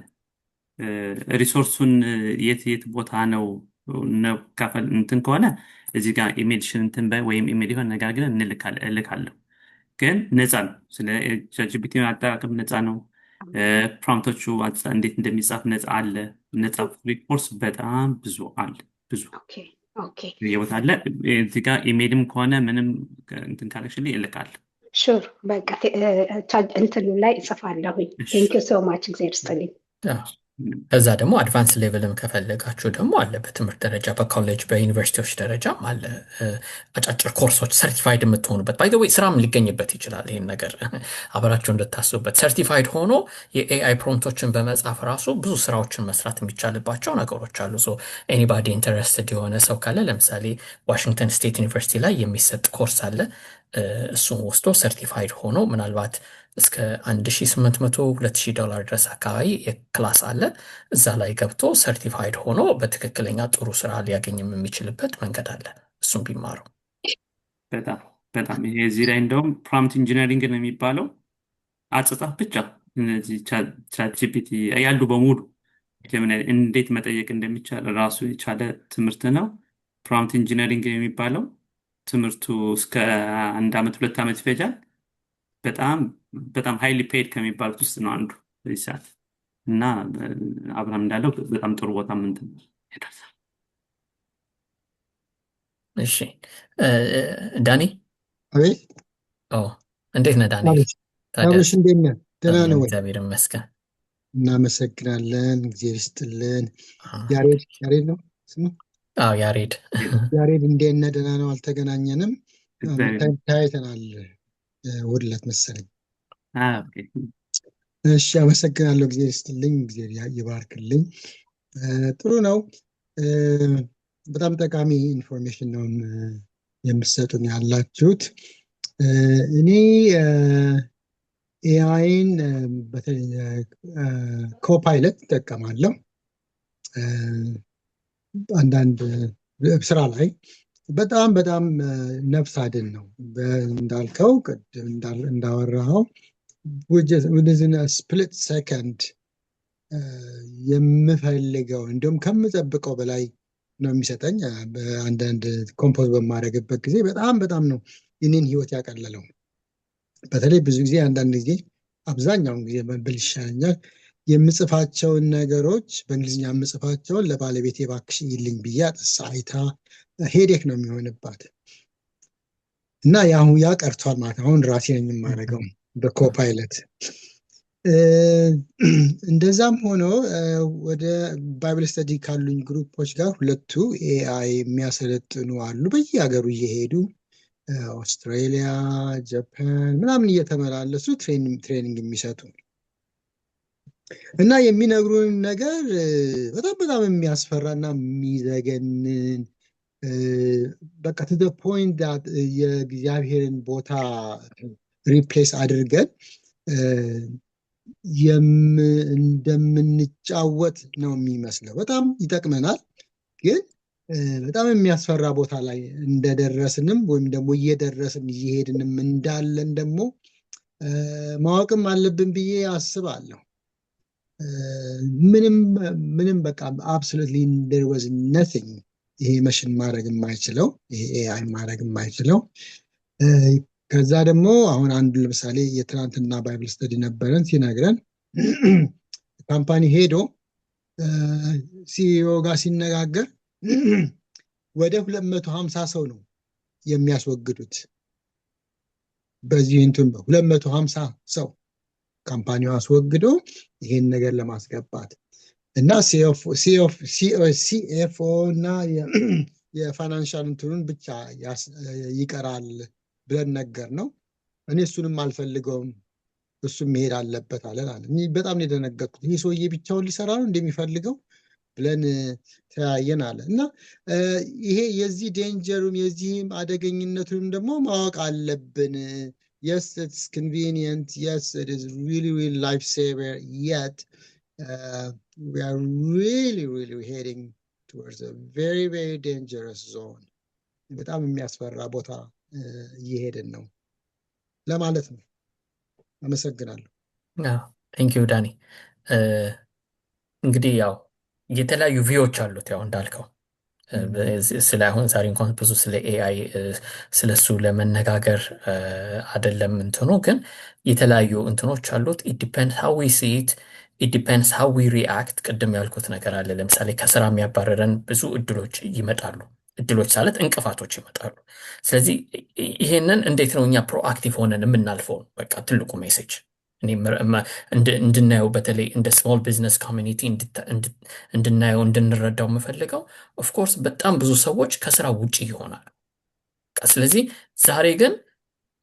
Resource ኡን የት የት ቦታ ነው መካፈል እንትን ከሆነ እዚህ ጋር ኢሜልሽን እንትን በይ ወይም ኢሜል የሆነ ነገር ግን እልካለሁ። ግን ነፃ ነው። ስለ ChatGPT አጠቃቀም ነፃ ነው። Prompt ኦቹ እንዴት እንደሚጻፍ ነፃ አለ። ነፃ free course በጣም ብዙ አለ። ብዙ Okay okay የቦታ አለ። እዚህ ጋር ኢሜልም ከሆነ ምንም እንትን ካለሽልኝ እልካለሁ። Sure፣ በቃ እንትኑ ላይ እጽፋለሁኝ። እሺ። Thank you so much፣ እግዚአብሔር ይስጥልኝ። አዎ። ከዛ ደግሞ advanced level ም ከፈለጋችሁ ደግሞ አለ። በትምህርት ደረጃ በኮሌጅ በዩኒቨርሲቲዎች ደረጃም አለ። አጫጭር ኮርሶች certified የምትሆኑበት፣ by the way ስራም ሊገኝበት ይችላል። ይህን ነገር አብራችሁ እንድታስቡበት፣ certified ሆኖ የ AI prompt ኦችን በመጻፍ ራሱ ብዙ ስራዎችን መስራት የሚቻልባቸው ነገሮች አሉ። So anybody interested የሆነ ሰው ካለ ለምሳሌ Washington State University ላይ የሚሰጥ ኮርስ አለ። እሱን ወስዶ certified ሆኖ ምናልባት እስከ 1800 2000 ዶላር ድረስ አካባቢ የ class አለ። እዛ ላይ ገብቶ certified ሆኖ በትክክለኛ ጥሩ ስራ ሊያገኝም የሚችልበት መንገድ አለ። እሱም ቢማሩ። በጣም በጣም ይሄ እዚህ ላይ እንደውም prompt engineering ነው የሚባለው፣ አጻጻፍ ብቻ እነዚህ ChatGPT ያሉ በሙሉ Gemini እንዴት መጠየቅ እንደሚቻል ራሱ የቻለ ትምህርት ነው። Prompt engineering የሚባለው ትምህርቱ እስከ 1 ዓመት 2 ዓመት ይፈጃል። በጣም በጣም highly paid ከሚባሉት ውስጥ ነው አንዱ በዚህ ሰዓት እና አብርሃም እንዳለው በጣም ጥሩ ቦታ ምንትን ይደርሳል። እሺ፣ ዳኒ። አቤት። ኦ፣ እንዴት ነህ ዳንኤል? አብርሽ። ታዲያስ? አብርሽ፣ እንዴት ነህ? ደህና አለን ነው ወይ? እግዚአብሔር ይመስገን። እናመሰግናለን። እግዚአብሔር ይስጥልን። ያሬድ፣ ያሬድ ነው ስሙ? አዎ፣ ያሬድ። ያሬድ፣ እንዴት ነህ? ደህና ነው? አልተገናኘንም። እግዚአብሔር ተያይተናል እሑድ ዕለት መሰለኝ። Okay። እሺ፣ አመሰግናለሁ። እግዚአብሔር ይስጥልኝ። እግዚአብሔር ይባርክልኝ። ጥሩ ነው። በጣም ጠቃሚ information ነው የምትሰጡን ያላችሁት። እኔ AI ን በተለይ Copilot እጠቀማለሁ አንዳንድ ስራ ላይ፣ በጣም በጣም ነፍስ አድን ነው። እንዳልከው ቅድም እንዳወራኸው within a split second የምፈልገው እንዲሁም ከምጠብቀው በላይ ነው የሚሰጠኝ። በአንዳንድ compose በማደርግበት ጊዜ በጣም በጣም ነው የኔን ህይወት ያቀለለው። በተለይ ብዙ ጊዜ፣ አንዳንድ ጊዜ፣ አብዛኛውን ጊዜ ብል ይሻለኛል፣ የምጽፋቸውን ነገሮች፣ በእንግሊዝኛ የምጽፋቸውን ለባለቤቴ እባክሽ እይልኝ ብዬ አይታ headache ነው የሚሆንባት እና ያሁን ያ ቀርቷል ማለት ነው። አሁን ራሴ ነኝ የማደርገው በ Copilot። እንደዛም ሆኖ ወደ Bible study ካሉኝ group ኦች ጋር ሁለቱ AI የሚያሰለጥኑ አሉ። በየሀገሩ እየሄዱ ኦስትሬሊያ፣ ጃፓን ምናምን እየተመላለሱ training የሚሰጡ እና የሚነግሩን ነገር በጣም በጣም የሚያስፈራና የሚዘገንን፣ በቃ to the point that የእግዚአብሔርን ቦታ replace አድርገን እንደምንጫወት ነው የሚመስለው። በጣም ይጠቅመናል፣ ግን በጣም የሚያስፈራ ቦታ ላይ እንደደረስንም ወይም ደግሞ እየደረስን እየሄድንም እንዳለን ደግሞ ማወቅም አለብን ብዬ አስባለሁ። ምንም ምንም በቃ absolutely there was nothing ይሄ መሽን ማድረግ የማይችለው፣ ይሄ AI ማድረግ የማይችለው። ከዛ ደግሞ አሁን አንዱ ለምሳሌ የትናንትና Bible study ነበረን፣ ሲነግረን company ሄዶ CEO ጋር ሲነጋገር ወደ 250 ሰው ነው የሚያስወግዱት። በዚህ እንትን 250 ሰው company ው አስወግዶ ይሄን ነገር ለማስገባት እና CFO እና የ financial እንትኑን ብቻ ይቀራል ብለን ነገር ነው። እኔ እሱንም አልፈልገውም፣ እሱም መሄድ አለበት አለን አለ። በጣም ነው የደነገጥኩት። ይህ ሰውዬ ብቻውን ሊሰራ ነው እንደሚፈልገው ብለን ተያየን አለ። እና ይሄ የዚህ danger ኡም የዚህም አደገኝነቱንም ደግሞ ማወቅ አለብን። Yes, it's convenient. Yes, it is really, really life saver. Yet we are really, really heading towards a very, very dangerous zone. በጣም የሚያስፈራ ቦታ እየሄድን ነው ለማለት ነው። አመሰግናለሁ። Thank you ዳኒ። እንግዲህ ያው የተለያዩ view ዎች አሉት፣ ያው እንዳልከው ስለ አሁን ዛሬ እንኳን ብዙ ስለ AI ስለሱ ለመነጋገር አይደለም፣ እንትኑ ግን የተለያዩ እንትኖች አሉት። It depends how we see it, it depends how we react። ቅድም ያልኩት ነገር አለ። ለምሳሌ ከስራ የሚያባረረን ብዙ እድሎች ይመጣሉ። እድሎች ማለት እንቅፋቶች ይመጣሉ። ስለዚህ ይሄንን እንዴት ነው እኛ proactive ሆነን የምናልፈው? በቃ ትልቁ message እኔ እንድናየው፣ በተለይ እንደ small business community እንድናየው፣ እንድንረዳው የምፈልገው of course በጣም ብዙ ሰዎች ከስራ ውጪ ይሆናሉ። ስለዚህ ዛሬ ግን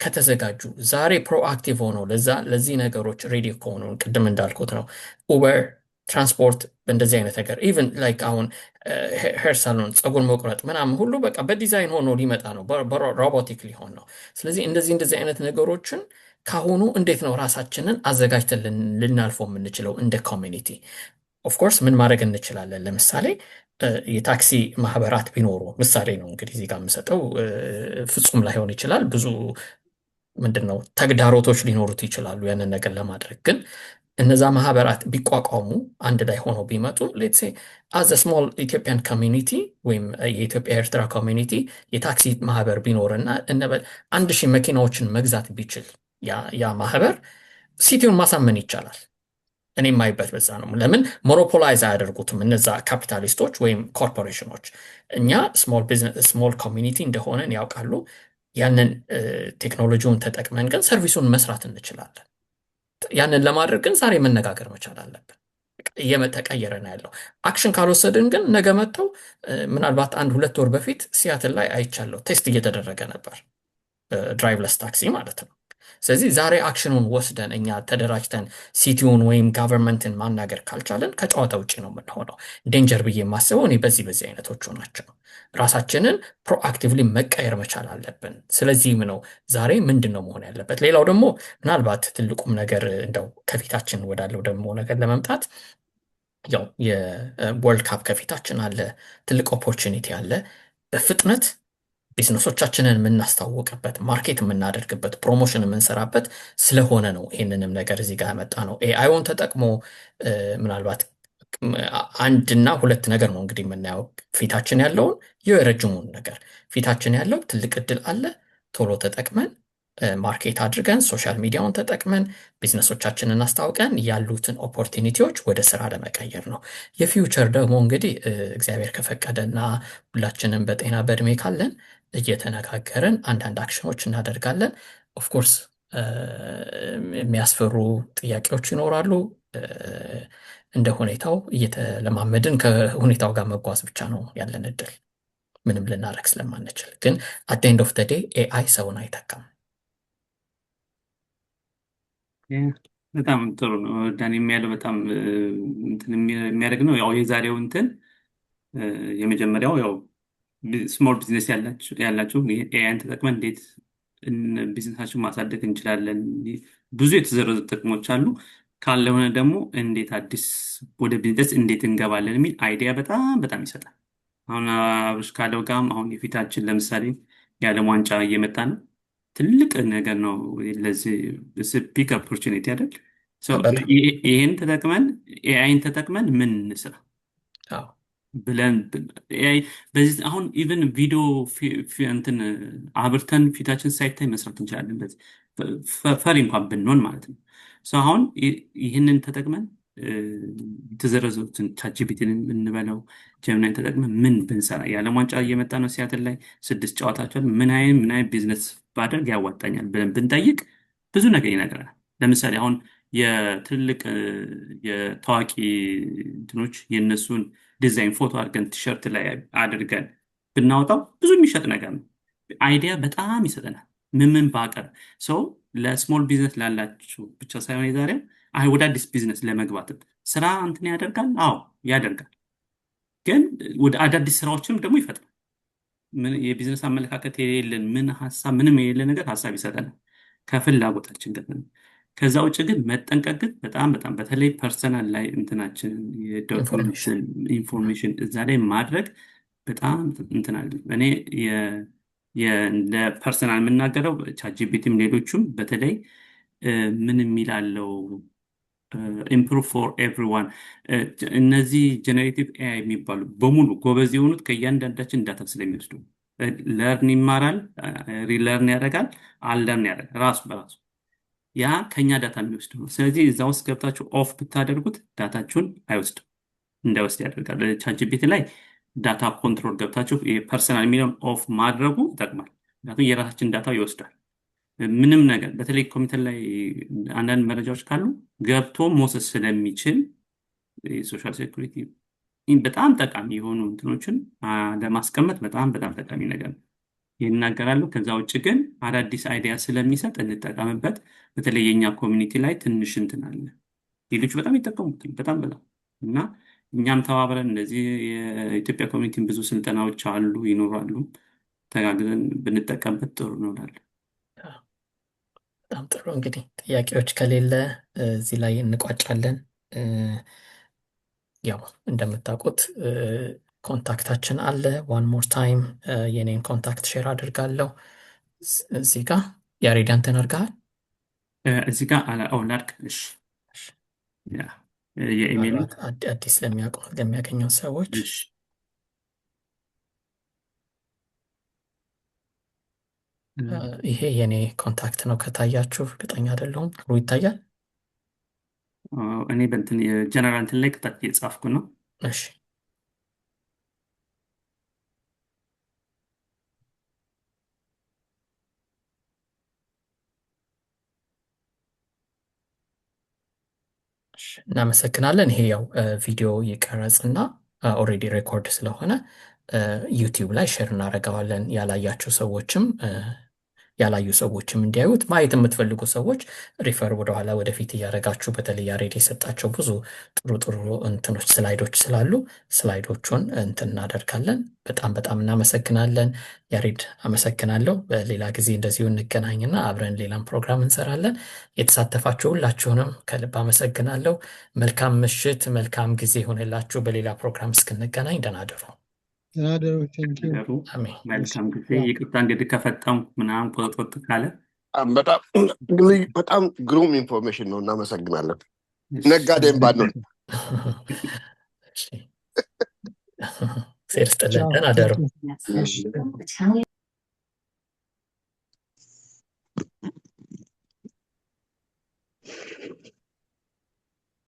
ከተዘጋጁ፣ ዛሬ proactive ሆነው ለዛ ለዚህ ነገሮች ready ከሆኑ፣ ቅድም እንዳልኩት ነው፣ Uber፣ ትራንስፖርት፣ በእንደዚህ አይነት ነገር፣ even like አሁን hair salon፣ ፀጉር መቁረጥ ምናምን ሁሉ በቃ በዲዛይን ሆኖ ሊመጣ ነው፣ robotic ሊሆን ነው። ስለዚህ እንደዚህ እንደዚህ አይነት ነገሮችን ካሁኑ እንዴት ነው ራሳችንን አዘጋጅተን ልናልፈው የምንችለው እንደ community? Of course ምን ማድረግ እንችላለን? ለምሳሌ የታክሲ ማህበራት ቢኖሩ፣ ምሳሌ ነው እንግዲህ እዚህ ጋር የምሰጠው፣ ፍጹም ላይሆን ይችላል። ብዙ ምንድን ነው ተግዳሮቶች ሊኖሩት ይችላሉ ያንን ነገር ለማድረግ። ግን እነዛ ማህበራት ቢቋቋሙ፣ አንድ ላይ ሆነው ቢመጡ፣ let's say as a small Ethiopian community ወይም የኢትዮጵያ ኤርትራ community የታክሲ ማህበር ቢኖርና እንበል 1,000 መኪናዎችን መግዛት ቢችል ያ ማህበር city ውን ማሳመን ይቻላል። እኔ የማይበት በዛ ነው። ለምን monopolize አያደርጉትም እነዛ ካፒታሊስቶች ወይም ኮርፖሬሽኖች? እኛ small business, small community እንደሆነን ያውቃሉ። ያንን ቴክኖሎጂውን ተጠቅመን ግን service ኡን መስራት እንችላለን። ያንን ለማድረግ ግን ዛሬ መነጋገር መቻል አለብን። እየተቀየረ ነው ያለው። Action ካልወሰድን ግን ነገ መጥተው፣ ምናልባት አንድ 2 ወር በፊት ሲያትል ላይ አይቻለሁ፣ test እየተደረገ ነበር፣ driverless taxi ማለት ነው። ስለዚህ ዛሬ action ኑን ወስደን እኛ ተደራጅተን city ውን ወይም government ን ማናገር ካልቻለን ከጨዋታ ውጭ ነው የምንሆነው። Danger ብዬ የማስበው እኔ በዚህ በዚህ አይነቶቹ ናቸው። ራሳችንን proactively መቀየር መቻል አለብን። ስለዚህም ነው ዛሬ ምንድን ነው መሆን ያለበት። ሌላው ደግሞ ምናልባት ትልቁም ነገር እንደው ከፊታችን ወዳለው ደግሞ ነገር ለመምጣት ያው የ World Cup ከፊታችን አለ፣ ትልቅ opportunity አለ። በፍጥነት ቢዝነሶቻችንን የምናስተዋውቅበት፣ market የምናደርግበት፣ promotion የምንሰራበት ስለሆነ ነው ይህንንም ነገር እዚህ ጋር ያመጣነው። AI ውን ተጠቅሞ ምናልባት አንድና ሁለት ነገር ነው እንግዲህ የምናየው፣ ፊታችን ያለውን የረጅሙን ነገር። ፊታችን ያለው ትልቅ እድል አለ። ቶሎ ተጠቅመን market አድርገን social media ውን ተጠቅመን ቢዝነሶቻችንን አስታውቀን ያሉትን opportunity ዎች ወደ ስራ ለመቀየር ነው። የ future ደግሞ እንግዲህ እግዚአብሔር ከፈቀደና ሁላችንም በጤና በእድሜ ካለን እየተነጋገርን አንዳንድ አክሽኖች እናደርጋለን። Of course የሚያስፈሩ ጥያቄዎች ይኖራሉ። እንደ ሁኔታው እየተለማመድን ከሁኔታው ጋር መጓዝ ብቻ ነው ያለን እድል፣ ምንም ልናደርግ ስለማንችል። ግን at end of the day AI ሰውን አይተካም። በጣም ጥሩ ነው ዳኒ የሚያለው በጣም እንትን የሚያደርግ ነው። ያው የዛሬው እንትን የመጀመሪያው ያው small business ያላችሁ AI ን ተጠቅመን እንዴት ቢዝነሳችን ማሳደግ እንችላለን። ብዙ የተዘረዘሩ ጥቅሞች አሉ። ካልሆነ ደግሞ እንዴት አዲስ ወደ ቢዝነስ እንዴት እንገባለን የሚል idea በጣም በጣም ይሰጣል። አሁን አብርሽ ካለው ጋርም አሁን የፊታችን ለምሳሌ የዓለም ዋንጫ እየመጣ ነው። ትልቅ ነገር ነው። ለዚህ big opportunity አይደል? በጣም ይህን ተጠቅመን AI ን ተጠቅመን ምን እንስራ ብለን AI በዚህ አሁን even ቪዲዮ እንትን አብርተን ፊታችን ሳይታይ መስራት እንችላለን። በዚህ ፈሪ እንኳን ብንሆን ማለት ነው። So አሁን ይህንን ተጠቅመን የተዘረዘሩትን ChatGPT ን እንበለው Gemini ን ተጠቅመን ምን ብንሰራ፣ የዓለም ዋንጫ እየመጣ ነው፣ ሲያትል ላይ 6 ጨዋታዎች አሉ። ምን አይነት ቢዝነስ ባደርግ ያዋጣኛል ብለን ብንጠይቅ ብዙ ነገር ይነግረናል። ለምሳሌ አሁን የትልቅ የታዋቂ እንትኖች የእነሱን ዲዛይን ፎቶ አድርገን ቲሸርት ላይ አድርገን ብናወጣው ብዙ የሚሸጥ ነገር ነው። idea በጣም ይሰጠናል። ምን ባቀርብ ሰው ለ small business ላላችሁ ብቻ ሳይሆን የዛሬው አይ ወደ አዲስ ቢዝነስ ለመግባትም ስራ እንትን ያደርጋል። አዎ ያደርጋል፣ ግን ወደ አዳዲስ ስራዎችም ደግሞ ይፈጥራል። ምን የቢዝነስ አመለካከት የሌለን ምን ሀሳብ ምንም የሌለ ነገር ሀሳብ ይሰጠናል ከፍላጎታችን ጋር። ከዛ ውጭ ግን መጠንቀቅ ግን በጣም በጣም በተለይ personal ላይ እንትናችን የ document information እዛ ላይ ማድረግ በጣም እንትን አይደለም። እኔ እንደ personal የምናገረው ChatGPT ም ሌሎቹም በተለይ ምን የሚላለው improve for everyone እነዚህ generative AI የሚባሉ በሙሉ ጎበዝ የሆኑት ከእያንዳንዳችን data ስለሚወስዱ learn ይማራል፣ relearn ያደርጋል፣ unlearn ያደርጋል ራሱ በራሱ ያ ከኛ data የሚወስድ ነው። ስለዚህ እዛ ውስጥ ገብታችሁ off ብታደርጉት data ችሁን አይወስድም፣ እንዳይወስድ ያደርጋል። ChatGPT ላይ data control ገብታችሁ personal የሚለውን off ማድረጉ ይጠቅማል። ምክንያቱም የራሳችን data ይወስዳል። ምንም ነገር በተለይ ኮምፒውተር ላይ አንዳንድ መረጃዎች ካሉ ገብቶ መውሰድ ስለሚችል social security በጣም ጠቃሚ የሆኑ እንትኖችን ለማስቀመጥ በጣም በጣም ጠቃሚ ነገር ነው ይናገራሉ። ከዛ ውጭ ግን አዳዲስ idea ስለሚሰጥ እንጠቀምበት። በተለይ የኛ community ላይ ትንሽ እንትን አለ፣ ሌሎቹ በጣም ይጠቀሙት በጣም በጣም እና እኛም ተባብረን እንደዚህ የኢትዮጵያ community ን ብዙ ስልጠናዎች አሉ ይኖራሉ። ተጋግዘን ብንጠቀምበት ጥሩ ነው እላለሁ። በጣም ጥሩ። እንግዲህ ጥያቄዎች ከሌለ እዚህ ላይ እንቋጫለን። ያው እንደምታውቁት contact ኣችን አለ። One more time የኔን contact share አድርጋለሁ እዚህ ጋር። ያሬድ አንተን አድርገሃል? እዚህ ጋር ላድርግ። እሺ የኢሜል አዲስ ለሚያገኘው ሰዎች ይሄ የኔ contact ነው። ከታያችሁ እርግጠኛ አይደለሁም። ጥሩ ይታያል። እኔ በእንትን የጀነራል እንትን ላይ ከታች እየጻፍኩ ነው። እሺ እናመሰግናለን። ይሄ ያው ቪዲዮ ይቀረጽና already record ስለሆነ YouTube ላይ share እናደርገዋለን። ያላያችሁ ሰዎችም ያላዩ ሰዎችም እንዲያዩት ማየት የምትፈልጉ ሰዎች refer ወደኋላ ወደፊት እያደረጋችሁ በተለይ ያሬድ የሰጣቸው ብዙ ጥሩ ጥሩ እንትኖች slide ኦች ስላሉ slide ኦቹን እንትን እናደርጋለን። በጣም በጣም እናመሰግናለን ያሬድ፣ አመሰግናለሁ። በሌላ ጊዜ እንደዚሁ እንገናኝና አብረን ሌላም ፕሮግራም እንሰራለን። የተሳተፋችሁ ሁላችሁንም ከልብ አመሰግናለሁ። መልካም ምሽት፣ መልካም ጊዜ ይሆንላችሁ። በሌላ ፕሮግራም እስክንገናኝ ደህና እደሩ። ደህና እደሩ። Thank you። አሜን። መልካም ጊዜ። ይቅርታ እንግዲህ ከፈጠንኩ ምናምን ቆጥቆጥ ካለ በጣም ግሩም information ነው። እናመሰግናለን። ነጋዴም ባንሆን እግዜር ይስጥልን። ደህና እደሩ።